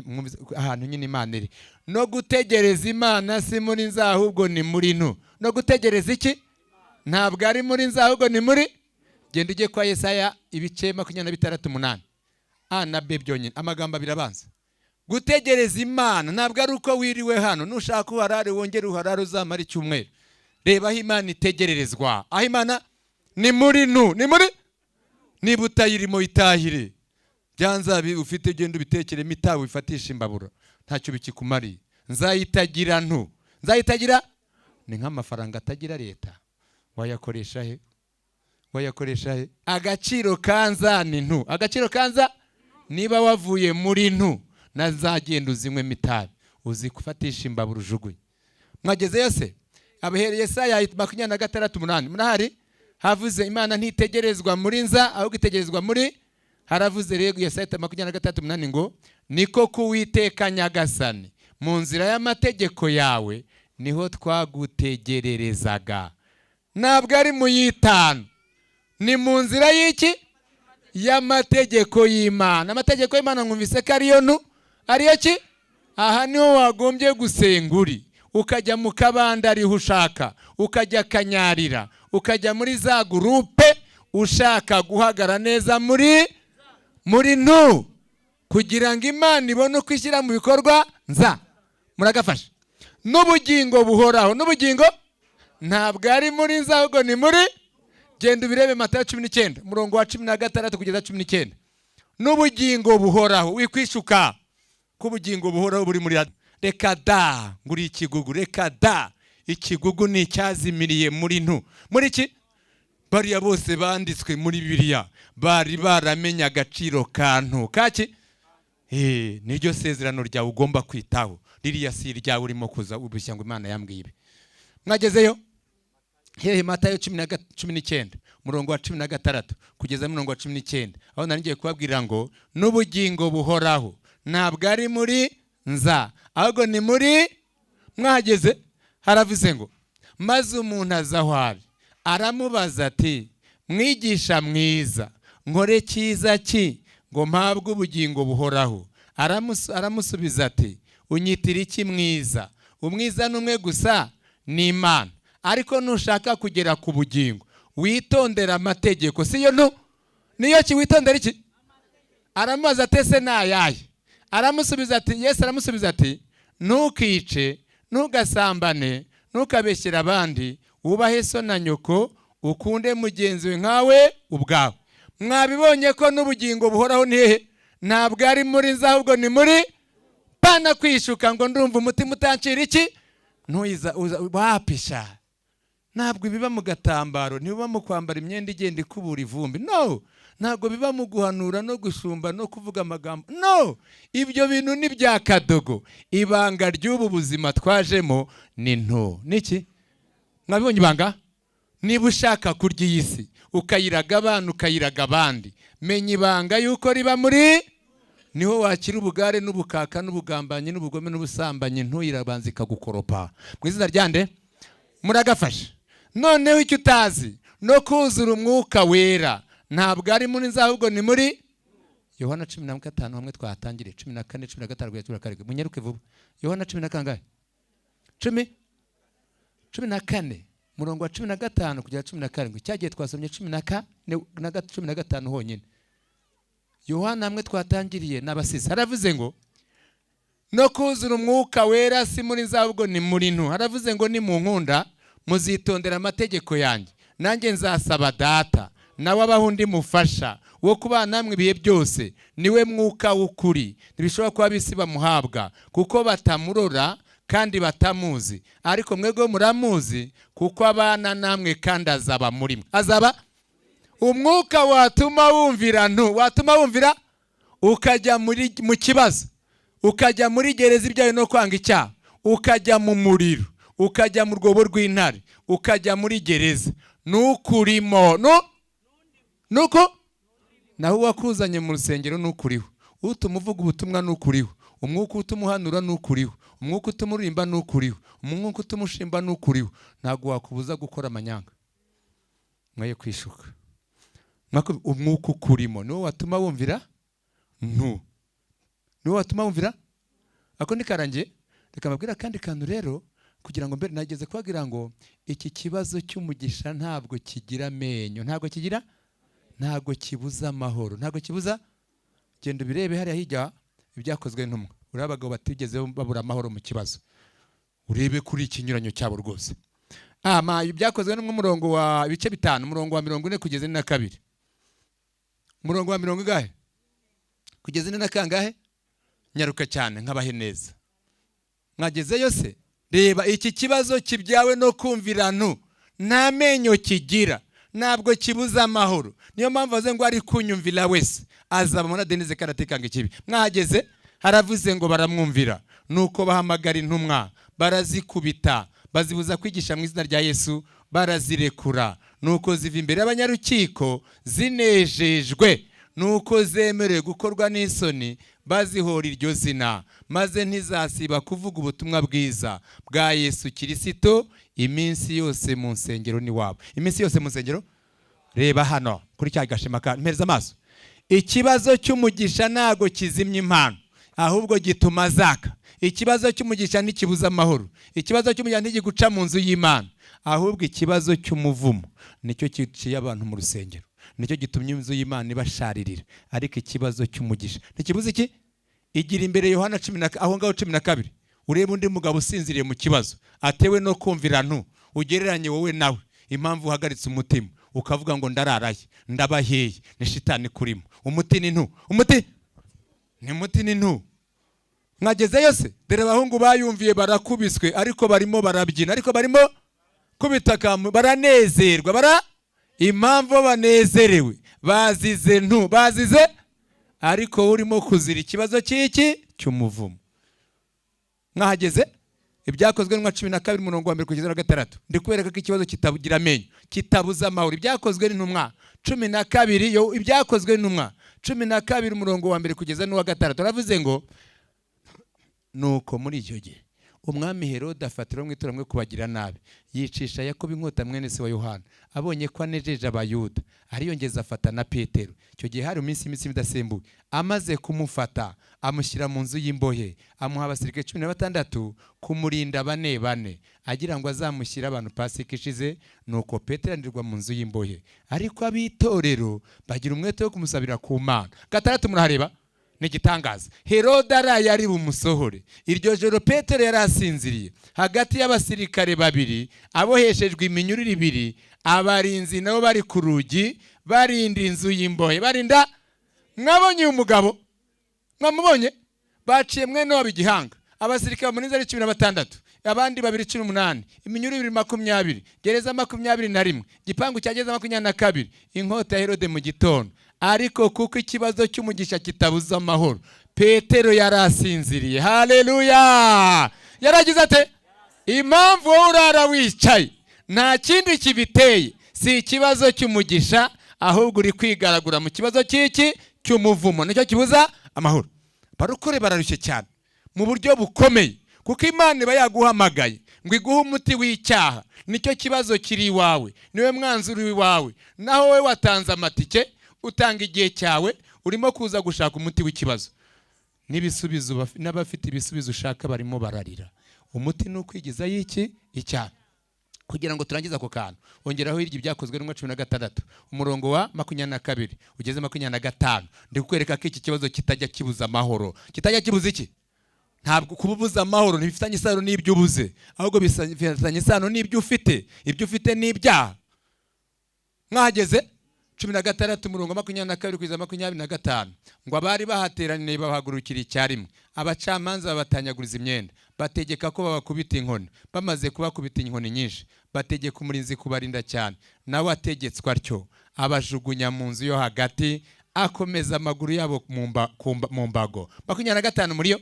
Speaker 1: ahantu nyine Imana iri. No gutegereza Imana si muri nza, ahubwo ni muri ntu. No gutegereza iki? Ntabwo ari muri nza, ahubwo ni muri. Genda ujye kwa Yesaya ibice 26:8, A na B byonyine, amagambo abiri abanza. Gutegereza Imana ntabwo ari uko wiriwe hano, nushaka uharare wongere uharare uzamara icyumweru. Reba aho Imana itegererezwa, aho Imana ni muri nu, ni muri. Niba utayirimo itahire, byanza ufite genda ubitekeremo itabi wifatisha imbabura, ntacyo bikikumariye. Nzayitagira ntu, nzayitagira ni nk'amafaranga atagira leta, wayakoresha he? Wayakoresha he? Agaciro kanza ni ntu, agaciro kanza. Niba wavuye muri ntu, nazagenda uzinywemo itabi, uzi kufatisha imbabura ujugunye. Mwagezeyo se? Abahereye Yesaya 26:8, murahari? Havuze Imana ntitegerezwa muri nza, ahubwo itegerezwa muri. Haravuze rero Yesaya 26:8 ngo niko kuwiteka Nyagasani, mu nzira y'amategeko yawe niho twagutegererezaga. Ntabwo ari mu yitanu, ni mu nzira y'iki? Y'amategeko y'Imana. Amategeko y'Imana mwumvise ko ariyo ntu, ariyo ki? Aha niho wagombye gusenga uri, ukajya mu kabanda ariho ushaka, ukajya kanyarira, ukajya muri za gurupe ushaka guhagara neza muri ntu, kugira ngo Imana ibone uko ishyira mu bikorwa nza. Muragafasha. N'ubugingo buhoraho, n'ubugingo ntabwo ari muri nza, ahubwo ni muri. Genda ubirebe Matayo 19 umurongo wa 16 kugeza 19. N'ubugingo buhoraho, wikwishuka ko ubugingo buhoraho buri muri. Reka da, nguri ikigugu, reka da. Ikigugu ni icyazimiriye muri ntu. Muri iki? Bariya bose banditswe muri Bibiliya bari baramenye agaciro kantu kaki. Niryo sezerano ryawe ugomba kwitaho, Ririya si iryawe, urimo kuza ubishya ngo Imana yambwiye ibi. Mwagezeyo hehe? Matayo 19, umurongo wa 16 kugeza murongo wa 19, aho nari ngiye kubabwira ngo n'ubugingo buhoraho ntabwo ari muri nza, ahubwo ni muri. Mwahageze? Haravuze ngo: "Maze umuntu aza aho ari, aramubaza ati: 'Mwigisha mwiza, nkore cyiza ki ngo mpabwe ubugingo buhoraho?' Aramusubiza ati: 'Unyitira iki mwiza? Umwiza ni umwe gusa, ni Imana. Ariko nushaka kugera ku bugingo, witondera amategeko.'" Si yo ntu niyo ki? Witondera iki? Aramubaza ati: 'Ese ni ayahe?' Aramusubiza ati, Yesu aramusubiza ati: 'Ntukice, ntugasambane, ntukabeshyere abandi, wubahe so na nyoko, ukunde mugenzi we nkawe ubwawe.'" Mwabibonye ko n'ubugingo buhoraho ni hehe? Ntabwo ari muri nza, ahubwo ni muri pana. Kwishuka ngo ndumva umutima utancira iki, ntuyiza wapisha. Ntabwo biba mu gatambaro, ntibiba mu kwambara imyenda igenda ikubura ivumbi. No, ntabwo biba mu guhanura no gushumba no kuvuga amagambo. No, ibyo bintu ni bya kadogo. Ibanga ry'ubu buzima twajemo ni nto niki? Mwabibonye ibanga? Niba ushaka kurya iyi si, ukayiraga abana, ukayiraga abandi, menya ibanga yuko riba muri, niho wakira ubugare n'ubukaka n'ubugambanyi n'ubugome n'ubusambanyi. Ntuyirabanza ikagukoropa mu izina rya nde? Muragafashe. Noneho icyo utazi, no kuzura Umwuka Wera ntabwo ari muri nza, ahubwo ni muri. Yohana 15, hamwe twatangiriye, 14, 15 kugeza 17. Munyaruke vuba. Yohana cumi na kangahe? 14, murongo wa 15 kugera 17. Cyagiye twasomye cumi na kane na 15 honyine. Yohana, hamwe twatangiriye n'abasizi, haravuze ngo: "No kuzura Umwuka Wera si muri nza, ahubwo ni muri ntu." Haravuze ngo: "Ni mu nkunda, muzitondera amategeko yanjye. Nanjye nzasaba Data, nawe abaho undi mufasha wo kubana namwe ibihe byose, niwe Mwuka w'ukuri. Ntibishobora kuba bisi bamuhabwa, kuko batamurora kandi batamuzi. Ariko mwebwe muramuzi, kuko abana namwe kandi azaba muri mwe." Azaba umwuka watuma wumvira ntu, watuma wumvira ukajya muri mu kibazo, ukajya muri gereza ibyawe no kwanga icyaha, ukajya mu muriro, ukajya mu rwobo rw'intare, ukajya muri gereza, nukurimo nu nuko naho uwakuzanye mu rusengero nukuriho, utuma uvuga ubutumwa nukuriho, umwuka utuma uhanura nukuriho, umwuka utuma uririmba nukuriho, umwuka utuma ushimba nukuriho. Ntabwo wakubuza gukora amanyanga. Mwaye kwishuka. Umwuka ukurimo niwo watuma wumvira ntu, niwo watuma wumvira. Ako nikarangiye, reka mbabwire akandi kantu rero, kugira ngo mbere nageze kubabwira ngo iki kibazo cy'umugisha ntabwo kigira amenyo, ntabwo kigira, ntabwo kibuza amahoro, ntabwo kibuza. Genda ubirebe hariya hirya, Ibyakozwe n'Intumwa, urebe abagabo batigeze babura amahoro mu kibazo, urebe kuri ikinyuranyo cyabo rwose. Ama Ibyakozwe n'Intumwa, umurongo wa ibice 5, umurongo wa 40 kugeza 42. Umurongo wa mirongo ingahe kugeza ine na kangahe? Nyaruka cyane nkabahe neza. Mwagezeyo se? Reba, iki kibazo kibyawe no kumvira ntu nta menyo kigira, ntabwo kibuza amahoro. Niyo mpamvu bavuze ngo: "Ari kunyumvira wese azaba muri adeneze karatekanga ikibi." Mwahageze? Haravuze ngo: "Baramwumvira, nuko bahamagara intumwa, barazikubita, bazibuza kwigisha mu izina rya Yesu, barazirekura. Nuko ziva imbere y'abanyarukiko zinejejwe nuko zemerewe gukorwa n'isoni bazihora iryo zina. Maze ntizasiba kuvuga ubutumwa bwiza bwa Yesu Kirisito iminsi yose mu nsengero n'iwabo." Iminsi yose mu nsengero. Reba hano kuri cya gashema ka mpereza amaso. Ikibazo cy'umugisha ntabwo kizimya impano, ahubwo gituma zaka. Ikibazo cy'umugisha ntikibuza amahoro. Ikibazo cy'umugisha ntigiguca mu nzu y'Imana, ahubwo ikibazo cy'umuvumo nicyo giciye abantu mu rusengero, nicyo gitumye inzu y'Imana ibasharirira. Ariko ikibazo cy'umugisha ntikibuza iki? Igira imbere, Yohana cumi na aho ngaho 12, urebe undi mugabo usinziriye mu kibazo atewe no kumvira ntu. Ugereranye wowe nawe, impamvu uhagaritse umutima ukavuga ngo ndararaye, ndabaheye, ni shitani kurimo. Umuti ni ntu, umuti ni muti ni ntu. Mwagezeyo se? Dore abahungu bayumviye barakubiswe, ariko barimo barabyina, ariko barimo kubita baranezerwa. Bara impamvu banezerewe, bazize ntu, bazize. Ariko urimo kuzira ikibazo cy'iki? Cy'umuvumo. Mwahageze? Ibyakozwe n'intumwa 12, umurongo wa 1 kugeza na 6. Ndi kubereka ko ikibazo kitabugira amenyo, kitabuza amahoro. Ibyakozwe n'intumwa 12, yo, ibyakozwe n'intumwa 12, umurongo wa 1 kugeza n'uwa 6, aravuze ngo: "Nuko muri icyo gihe umwami Herode afatira mu ituramwe kubagira nabi, yicisha Yakobo inkota mwene se wa Yohana. Abonye ko anejeje Abayuda, ariyongeza afata na Petero. Icyo gihe hari iminsi idasembuwe. Amaze kumufata, amushyira mu nzu y'imbohe, amuha abasirikare 16 kumurinda bane bane, agira ngo azamushyire abantu Pasika ishize. Nuko Petero arindirwa mu nzu y'imbohe, ariko ab'itorero bagira umwete wo kumusabira ku Mana." 6, murahareba? Ni igitangaza. "Herode araye ari bumusohore. Iryo joro Petero yari asinziriye hagati y'abasirikare babiri, aboheshejwe iminyururu ibiri, abarinzi nabo bari ku rugi barinda inzu y'imbohe." Barinda. Mwabonye uyu mugabo? Mwamubonye? Baciye mwene wabo igihanga, abasirikare bamurinze ari 16, abandi babiri 18, iminyururu ibiri 20, gereza 21, igipangu cya gereza 22, inkota ya Herode mu gitondo. Ariko kuko ikibazo cy'umugisha kitabuza amahoro, Petero yari asinziriye. Haleluya! Yaragize ate? Impamvu wowe urara wicaye nta kindi kibiteye, si ikibazo cy'umugisha, ahubwo uri kwigaragura mu kibazo cy'iki? Cy'umuvumo. Nicyo kibuza amahoro. Barokore bararushye cyane mu buryo bukomeye, kuko Imana iba yaguhamagaye ngo iguhe umuti w'icyaha. Nicyo kibazo kiri iwawe, niwe mwanzuro w'iwawe. Naho wowe watanze amatike, utanga igihe cyawe, urimo kuza gushaka umuti w'ikibazo n'ibisubizo, n'abafite ibisubizo ushaka barimo bararira. Umuti ni ukwigizayo iki? Icyaha. Kugira ngo turangize ako kantu, ongeraho hirya ibyakozwe n'intumwa 16, umurongo wa 22 ugeze 25. Ndi kukwereka ko iki kibazo kitajya kibuza amahoro. Kitajya kibuza iki? Ntabwo kuba ubuza amahoro ntibifitanye isano n'ibyo ubuze, ahubwo bifitanye isano n'ibyo ufite. Ibyo ufite ni ibyaha. Mwahageze? 16, umurongo 22 kugeza 25, ngo: "Abari bahateraniye babahagurukira icyarimwe, abacamanza babatanyaguriza imyenda, bategeka ko babakubita inkoni. Bamaze kubakubita inkoni nyinshi, bategeka umurinzi kubarinda cyane. Nawe ategetswe atyo, abajugunya mu nzu yo hagati, akomeza amaguru yabo mu mbago." 25 muri yo: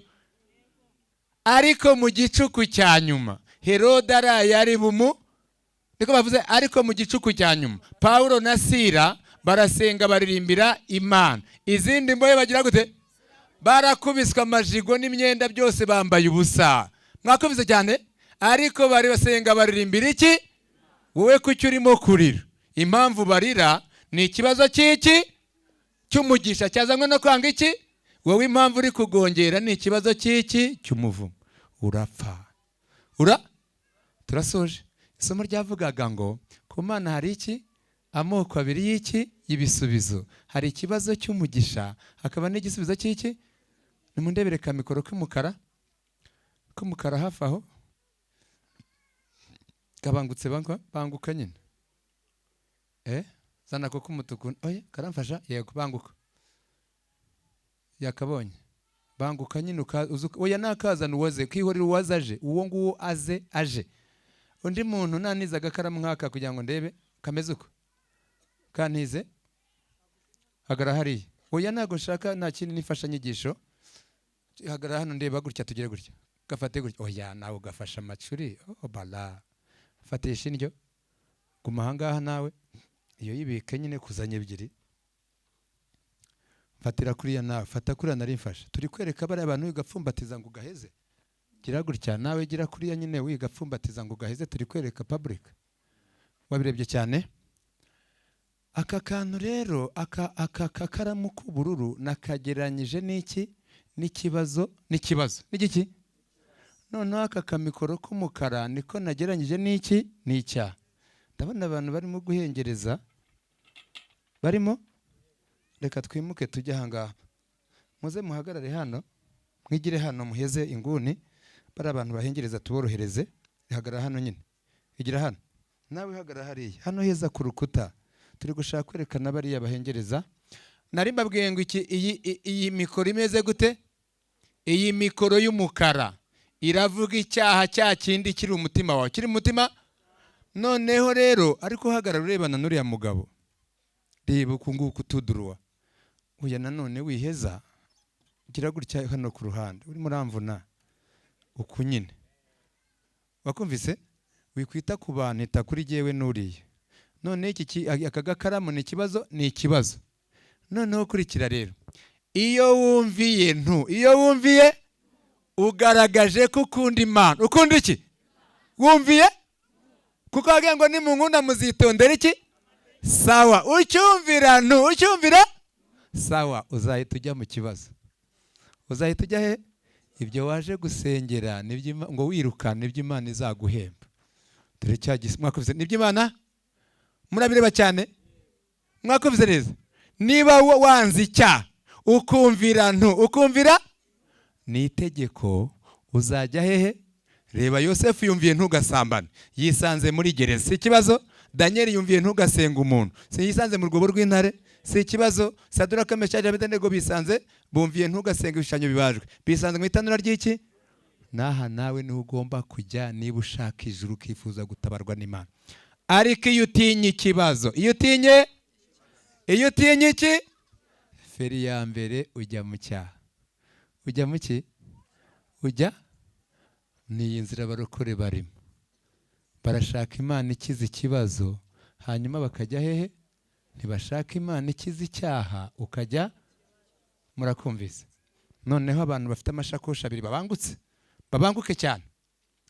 Speaker 1: "Ariko mu gicuku cya nyuma Herode araye ari bumu," niko bavuze, "ariko mu gicuku cya nyuma Pawulo na Sira barasenga, baririmbira Imana. Izindi mbohe bagira gute? Barakubiswe amajigo n'imyenda byose, bambaye ubusa." Mwakubise cyane, ariko bari basenga, baririmbira iki? Wowe kuki urimo kurira? Impamvu barira ni ikibazo cy'iki? Cy'umugisha cyazanywe no kwanga iki? Wowe impamvu uri kugongera ni ikibazo cy'iki? Cy'umuvumo. Urapfa ura. Turasoje. Isomo ryavugaga ngo ku Mana hari iki? Amoko abiri y'iki? Y'ibisubizo. Hari ikibazo cy'umugisha, hakaba n'igisubizo cy'iki? Nimundebere ka mikoro k'umukara hafi aho kabangutse. Banguka nyine. Zana ako k'umutuku. Oya, karamfasha. Yego, banguka, yakabonye. Banguka nyine. Oya, nakazana uwoze kwihorera, uwaze aje, uwo nguwo aze aje. Undi muntu nanize agakaramu nk'aka kugira ngo ndebe kameze uko kantize. Hagarara hariya. Oya, ntabwo nshaka, nta kindi n'imfashanyigisho. Hagarara hano, ndeba gutya, tugire gutya, gafate gutya. Oya, nawe ugafasha amacuri. Oh, bala fatisha indyo. Guma ahangaha nawe, iyo yibike nyine kuzanye ebyiri. Fatira kuriya nawe, fata kuriya nari mfashe. Turi kwereka bariya bantu wigapfumbatiza ngo ugaheze. Gira gutya nawe, gira kuriya nyine, wigapfumbatiza ngo ugaheze. Turi kwereka public. Wabirebye cyane aka kantu rero, aka kakaramu k'ubururu nakagereranyije n'iki? N'ikibazo. N'ikibazo n'igiki? Noneho aka kamikoro k'umukara niko nagereranyije n'iki? N'icyaha. Ndabona abantu barimo guhengereza, barimo. Reka twimuke tujye ahangaha. Muze muhagarare hano, mwigire hano, muheze inguni bari abantu bahengereza, tuborohereze. Hagarara hano nyine, igira hano nawe, hagarara hariya hano heza ku rukuta. Turi gushaka kwerekana bariya bahengereza. Nari mbabwiye ngo iki? Iyi mikoro imeze gute? Iyi mikoro y'umukara iravuga icyaha, cya kindi kiri umutima wawe, kiri mu mutima. Noneho rero ariko uhagarara urebana n'uriya mugabo, reba uku nguku utuduruwa. Oya, nanone wiheza, gira gutya hano ku ruhande, urimo uramvuna. Uku nyine wakumvise, wikwita ku bantu, ita kuri jyewe n'uriya. None iki aka gakaramu ni ikibazo, ni ikibazo. Noneho kurikira rero, iyo wumviye ntu, iyo wumviye ugaragaje ko ukunda Imana. Ukunda iki? Wumviye, kuko wagira ngo nimunkunda muzitondera iki? Sawa, ucyumvira ntu, ucyumvira sawa, uzahita ujya mu kibazo. Uzahita ujya he? Ibyo waje gusengera ngo wiruka, nibyo Imana izaguhemba. Dore cya mwakumvise, nibyo Imana murabireba cyane, mwakumvise neza. Niba wanze icyaha ukumvira ntu, ukumvira ni itegeko, uzajya hehe? Reba Yosefu yumviye ntugasambane, yisanze muri gereza, si ikibazo. Daniel yumviye ntugasenga umuntu, si yisanze mu rwobo rw'intare, si ikibazo. Saduraka, Meshaki, Abedenego bisanze bumviye ntugasenga ibishushanyo bibajwe, bisanze mu itanura ry'iki? N'aha nawe niho ugomba kujya niba ushaka ijuru, ukifuza gutabarwa n'Imana. Ariko iyo utinye ikibazo, iyo utinye, iyo utinye iki, feri ya mbere ujya mu cyaha. Ujya mu ki? Ujya ni iyi nzira abarokore barimo, barashaka Imana ikiza ikibazo, hanyuma bakajya hehe? Ntibashaka Imana ikiza icyaha, ukajya. Murakumvise? Noneho abantu bafite amashakoshi abiri babangutse, babanguke cyane,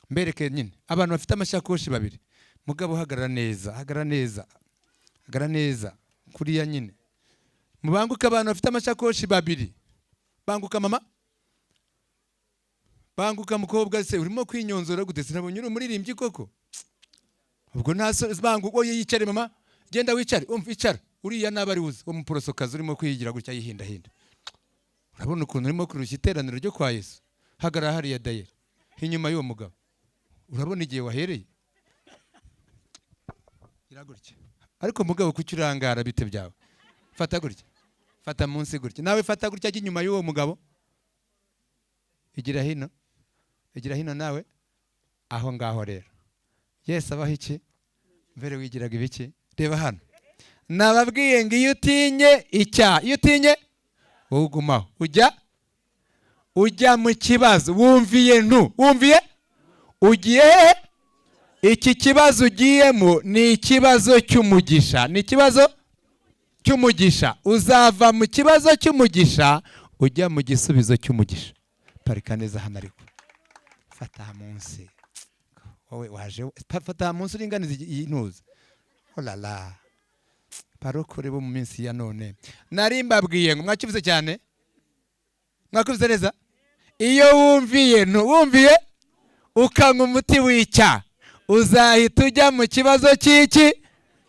Speaker 1: mbereke nyine abantu bafite amashakoshi babiri. Mugabo hagarara neza, hagarara neza, hagarara neza kuriya nyine. Mubanguke, abantu bafite amashakoshi babiri, banguka mama, banguka mukobwa. Se urimo kwinyonzora gute? Sinabonye uri umuririmbyi koko? Ubwo nta so banguka. Oye, yicare mama, genda wicare, umva, icara. Uriya naba ari uzi uwo muporosokazi urimo kwiyigira gutya yihindahinda. Urabona ukuntu urimo kurushya iteraniro ryo kwa Yesu. Hagarara hariya dayeri inyuma y'uwo mugabo. Urabona igihe wahereye gira gutya. Ariko mugabo, kuki urangara? Bite byawe? Fata gutya, fata munsi gutya. Nawe fata gutya, jya inyuma y'uwo mugabo. Igira hino, igira hino nawe aho ngaho. Rero Yesu abaho iki? Mbere wigiraga ibiki? Reba hano, nababwiye ngo iyo utinye icyaha, iyo utinye, wowe ugumaho, ujya mu kibazo. Wumviye ntu, wumviye, ugiye hehe? Iki kibazo ugiyemo ni ikibazo cy'umugisha, ni ikibazo cy'umugisha. Uzava mu kibazo cy'umugisha ujya mu gisubizo cy'umugisha. Parika neza hano, ariko fata aha munsi. Wowe waje, fata aha munsi uringaniza iyi ntuza. Olala, barokore bo mu minsi ya none, nari mbabwiye ngo mwakivuze cyane, mwakuvuze neza. Iyo wumviye ntu, wumviye ukanywa umuti w'icyaha, uzahita ujya mu kibazo cy'iki?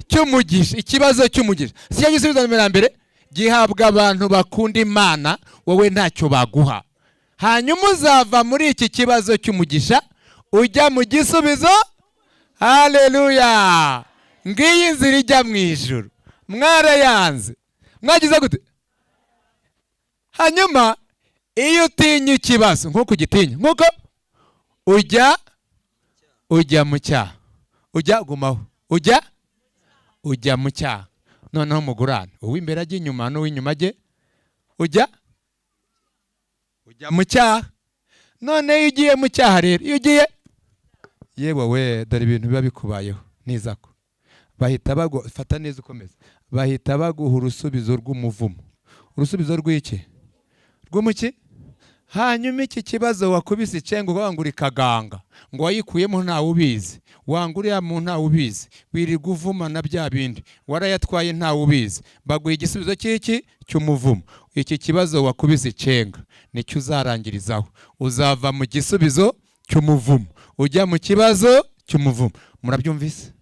Speaker 1: Cy'umugisha. Ikibazo cy'umugisha si cyo gisubizo nimero mbere gihabwa abantu bakunda Imana, wowe ntacyo baguha. Hanyuma uzava muri iki kibazo cy'umugisha ujya mu gisubizo. Haleluya! Ngiyi inzira ijya mu ijuru, mwarayanze, mwagize gute? Hanyuma iyo utinya ikibazo nk'uko ugitinya, nk'uko ujya mu cyaha, ujya gumaho, ujya mu cyaha. Noneho mugurane, uw'imbere ajya inyuma n'uw'inyuma ajye. Ujya mu cyaha. None iyo ugiye mu cyaha rero, iyo ugiye, yewe we, dore ibintu biba bikubayeho nizako bahita bagufata neza, ukomeza, bahita baguha urusubizo rw'umuvumo. Urusubizo rw'iki? Rw'umuki. Hanyuma iki kibazo wakubise icenga, uvuga ngo uri kaganga, ngo wayikuyemo ntawe ubizi, wanga uriya muntu ntawe ubizi, wirirwa uvuma na bya bindi warayatwaye ntawe ubizi, baguha igisubizo cy'iki? Cy'umuvumo. Iki kibazo wakubise icenga nicyo uzarangirizaho. Uzava mu gisubizo cy'umuvumo ujya mu kibazo cy'umuvumo. Murabyumvise?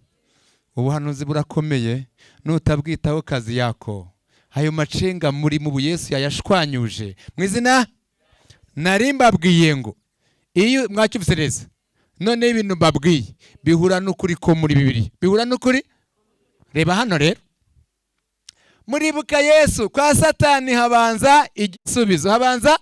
Speaker 1: Ubuhanuzi burakomeye, nutabwitaho kazi yako. Ayo macenga muri mu Yesu yayashwanyuje mu izina. Nari mbabwiye ngo iyo mwacyumvise neza, noneho ibintu mbabwiye bihura n'ukuri ko muri Bibiliya, bihura n'ukuri. Reba hano rero, muribuka Yesu kwa Satani, habanza igisubizo, habanza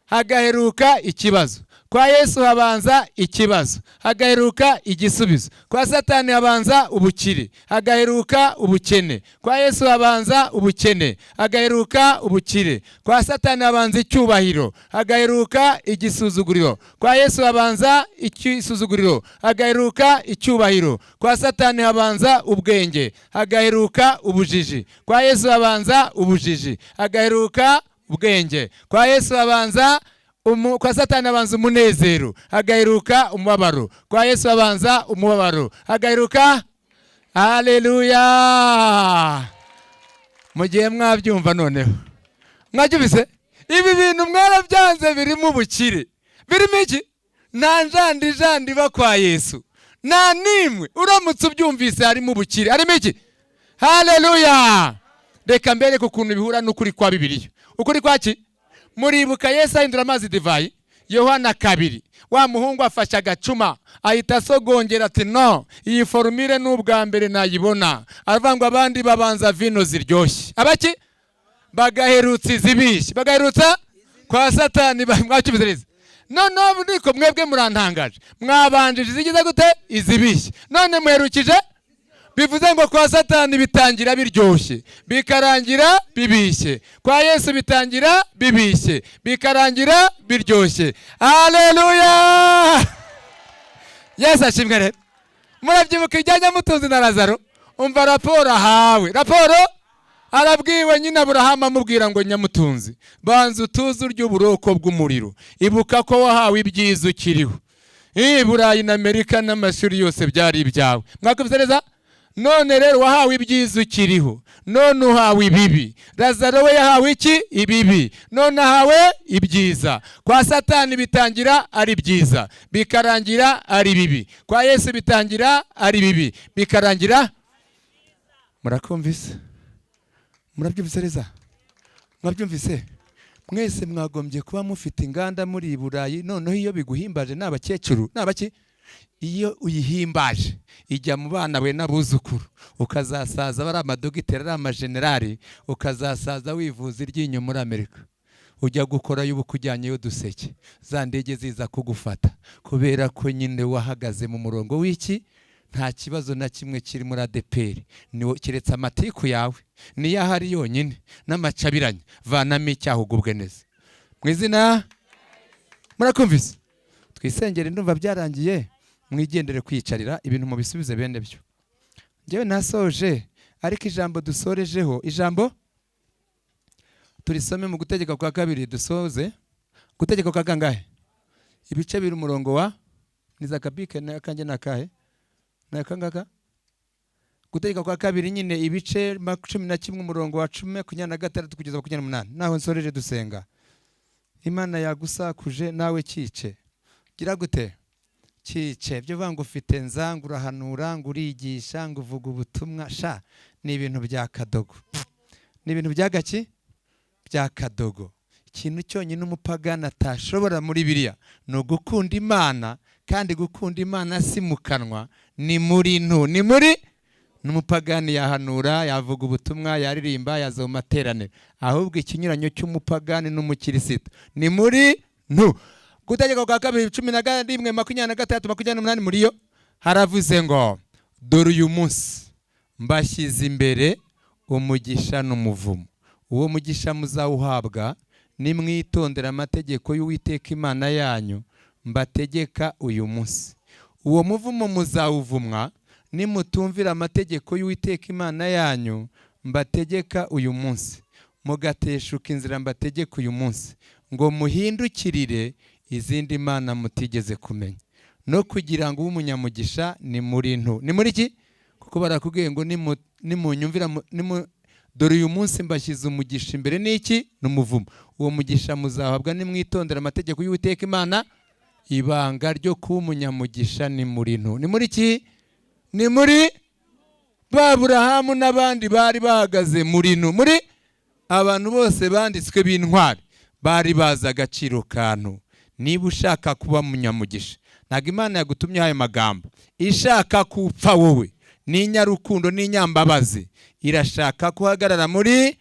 Speaker 1: hagaheruka ikibazo. Kwa Yesu habanza ikibazo, hagaheruka igisubizo. Kwa Satani habanza ubukire, hagaheruka ubukene. Kwa Yesu habanza ubukene, hagaheruka ubukire. Kwa Satani habanza icyubahiro, hagaheruka igisuzuguriro. Kwa Yesu habanza igisuzuguriro, hagaheruka icyubahiro. Kwa Satani habanza ubwenge, hagaheruka ubujiji. Kwa Yesu habanza ubujiji, hagaheruka ubwenge. Kwa Yesu habanza kwa Satani habanza umunezero, hagaheruka umubabaro. Kwa Yesu habanza umubabaro, hagaheruka. Haleluya! Mugihe mwabyumva noneho, mwabyumvise ibi bintu mwarabyanze. Birimo ubukire, birimo iki? Nta njandi jandi iba kwa Yesu, nta nimwe. Uramutse ubyumvise, harimo ubukire, harimo iki? Haleluya! Reka mbereke ukuntu bihura n'ukuri kwa Bibiliya. Ukuri kwa ki? Muribuka Yesu ahindura amazi divayi, Yohana 2. Wa muhungu afashe agacuma, ahita asogongera, ati: "No, iyi formule ni ubwa mbere nayibona." Aravuga ngo abandi babanza vino ziryoshye, abaki bagaherutsa izibishye, bagaherutsa. Kwa Satani mwacyumvise neza. Noneho niko mwebwe murantangaje, mwabanjije izigize gute? Izibishye, none muherukije. Bivuze ngo kwa Satani bitangira biryoshye, bikarangira bibishye. Kwa Yesu bitangira bibishye, bikarangira biryoshye. Haleluya! Yesu ashimwe. Rero murabyibuka ibya Nyamutunzi na Lazaro. Umva raporo ahawe, raporo arabwiwe nyine. Aburahamu amubwira ngo: "Nyamutunzi, banza utuze urya uburoko bw'umuriro. Ibuka ko wahawe ibyiza ukiriho. Burayi na Amerika n'amashuri yose byari ibyawe." Mwakumvise neza? None rero wahawe ibyiza ukiriho, none uhawe ibibi. Lazaro we yahawe iki? Ibibi, none ahawe ibyiza. Kwa Satani bitangira ari byiza, bikarangira ari bibi. Kwa Yesu bitangira ari bibi, bikarangira. Murakumvise? Murabyumvise neza? Mwabyumvise? Mwese mwagombye kuba mufite inganda muri i Burayi. Noneho iyo biguhimbaje, ni abakecuru, ni abaki, iyo uyihimbaje ijya mu bana we n'abuzukuru, ukazasaza bari amadogiteri, ari amajenerali, ukazasaza wivuza iryinyo muri Amerika, ujya gukorayo ubukwe, ujyanyeyo uduseke, za ndege ziza kugufata, kubera ko nyine wahagaze mu murongo w'iki? Nta kibazo na kimwe kiri muri ADEPR keretse amatiku yawe, niyo ahari yonyine n'amacabiranya. Vanamo icyaha, ugubwe neza mu izina. Murakumvise? Twisengere, ndumva byarangiye. Mwigendere kwiyicarira ibintu, mubisubize bene byo. Njyewe nasoje, ariko ijambo dusorejeho, ijambo turisome mu Gutegeka kwa Kabiri, dusoze. Gutegeka kwa kangahe? Ibice biri, umurongo wa ni za kabike n'akanjye ni akahe? Ni akangaka. Gutegeka kwa Kabiri nyine, ibice 11, umurongo wa 26 kugeza 28. Naho nsoreje dusenga. Imana yagusakuje, nawe cyice. Gira gute? Cyice. Byo uvuga ngo ufite nza, ngo urahanura, ngo urigisha, ngo uvuga ubutumwa, sha, ni ibintu bya kadogo, ni ibintu bya gaki? Bya kadogo. Ikintu cyonyine umupagani atashobora muri biriya ni ugukunda Imana. Kandi gukunda Imana si mu kanwa, ni muri ntu, ni muri. N'umupagani yahanura, yavuga ubutumwa, yaririmba, yaza mu materaniro. Ahubwo ikinyuranyo cy'umupagani n'umukirisito ni muri ntu. Gutegeka kwa Kabiri 11, 26, 28, muri yo haravuze ngo: "Dore uyu munsi mbashyize imbere umugisha n'umuvumo. Uwo mugisha muzawuhabwa nimwitondera amategeko y'Uwiteka Imana yanyu mbategeka uyu munsi. Uwo muvumo muzawuvumwa nimutumvira amategeko y'Uwiteka Imana yanyu mbategeka uyu munsi, mugateshuka inzira mbategeka uyu munsi, ngo muhindukirire izindi mana mutigeze kumenya." No kugira ngo ube umunyamugisha ni muri ntu, ni muri iki? Kuko barakubwiye ngo nimunyumvira dore uyu munsi mbashyize umugisha imbere n'iki? N'umuvumo. Uwo mugisha muzahabwa nimwitondera amategeko y'Uwiteka Imana. Ibanga ryo kuba umunyamugisha ni muri ntu, ni muri ki? Ni muri ba Burahamu n'abandi bari bahagaze muri ntu. Muri abantu bose banditswe b'intwari bari bazi agaciro kantu. Niba ushaka kuba munyamugisha, ntabwo Imana yagutumye ayo magambo ishaka kupfa wowe. Ni inyarukundo n'inyambabazi, irashaka guhagarara muri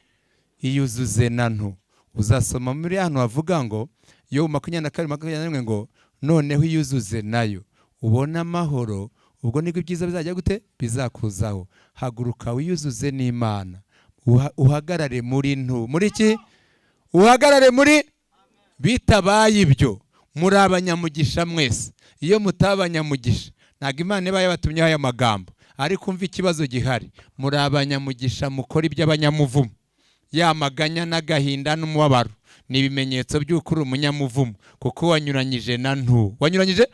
Speaker 1: iyuzuze na ntu. Uzasoma muri hano havuga ngo Yobu 22, 21 ngo Noneho iyuzuze nayo ubone amahoro. Ubwo nibwo ibyiza bizajya gute? Bizakuzaho. Haguruka wiyuzuze n'Imana. Uhagarare muri ntu, muri iki? Uhagarare muri. Bitabaye ibyo, muri abanyamugisha mwese. Iyo mutaba abanyamugisha, ntabwo Imana iba yabatumyeho aya magambo. Ariko umva ikibazo gihari: muri abanyamugisha, mukora iby'abanyamuvumo. Ya maganya n'agahinda n'umubabaro ni ibimenyetso by'uko uri umunyamuvumo, kuko wanyuranyije na ntu, wanyuranyije.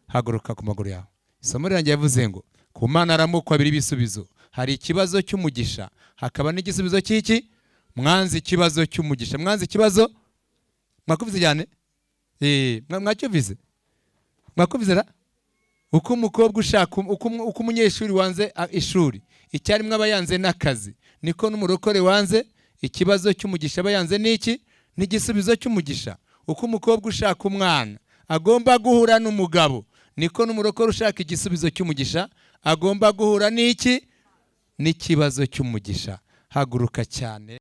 Speaker 1: Haguruka ku maguru yawe. Isomo rirangiye. Yavuze ngo ku Mana aramukwa abiri ibisubizo. Hari ikibazo cy'umugisha, hakaba n'igisubizo cy'iki? Mwanze ikibazo cy'umugisha, mwanze ikibazo. Mwakumvise cyane. Mwacyumvise, mwakumvise ra? Uko umukobwa ushaka, uko umunyeshuri wanze ishuri icyarimwe aba yanze n'akazi, niko n'umurokore wanze ikibazo cy'umugisha aba yanze n'iki? N'igisubizo cy'umugisha. Uko umukobwa ushaka umwana agomba guhura n'umugabo, niko n'umurokore ushaka igisubizo cy'umugisha agomba guhura n'iki? N'ikibazo cy'umugisha. Haguruka cyane.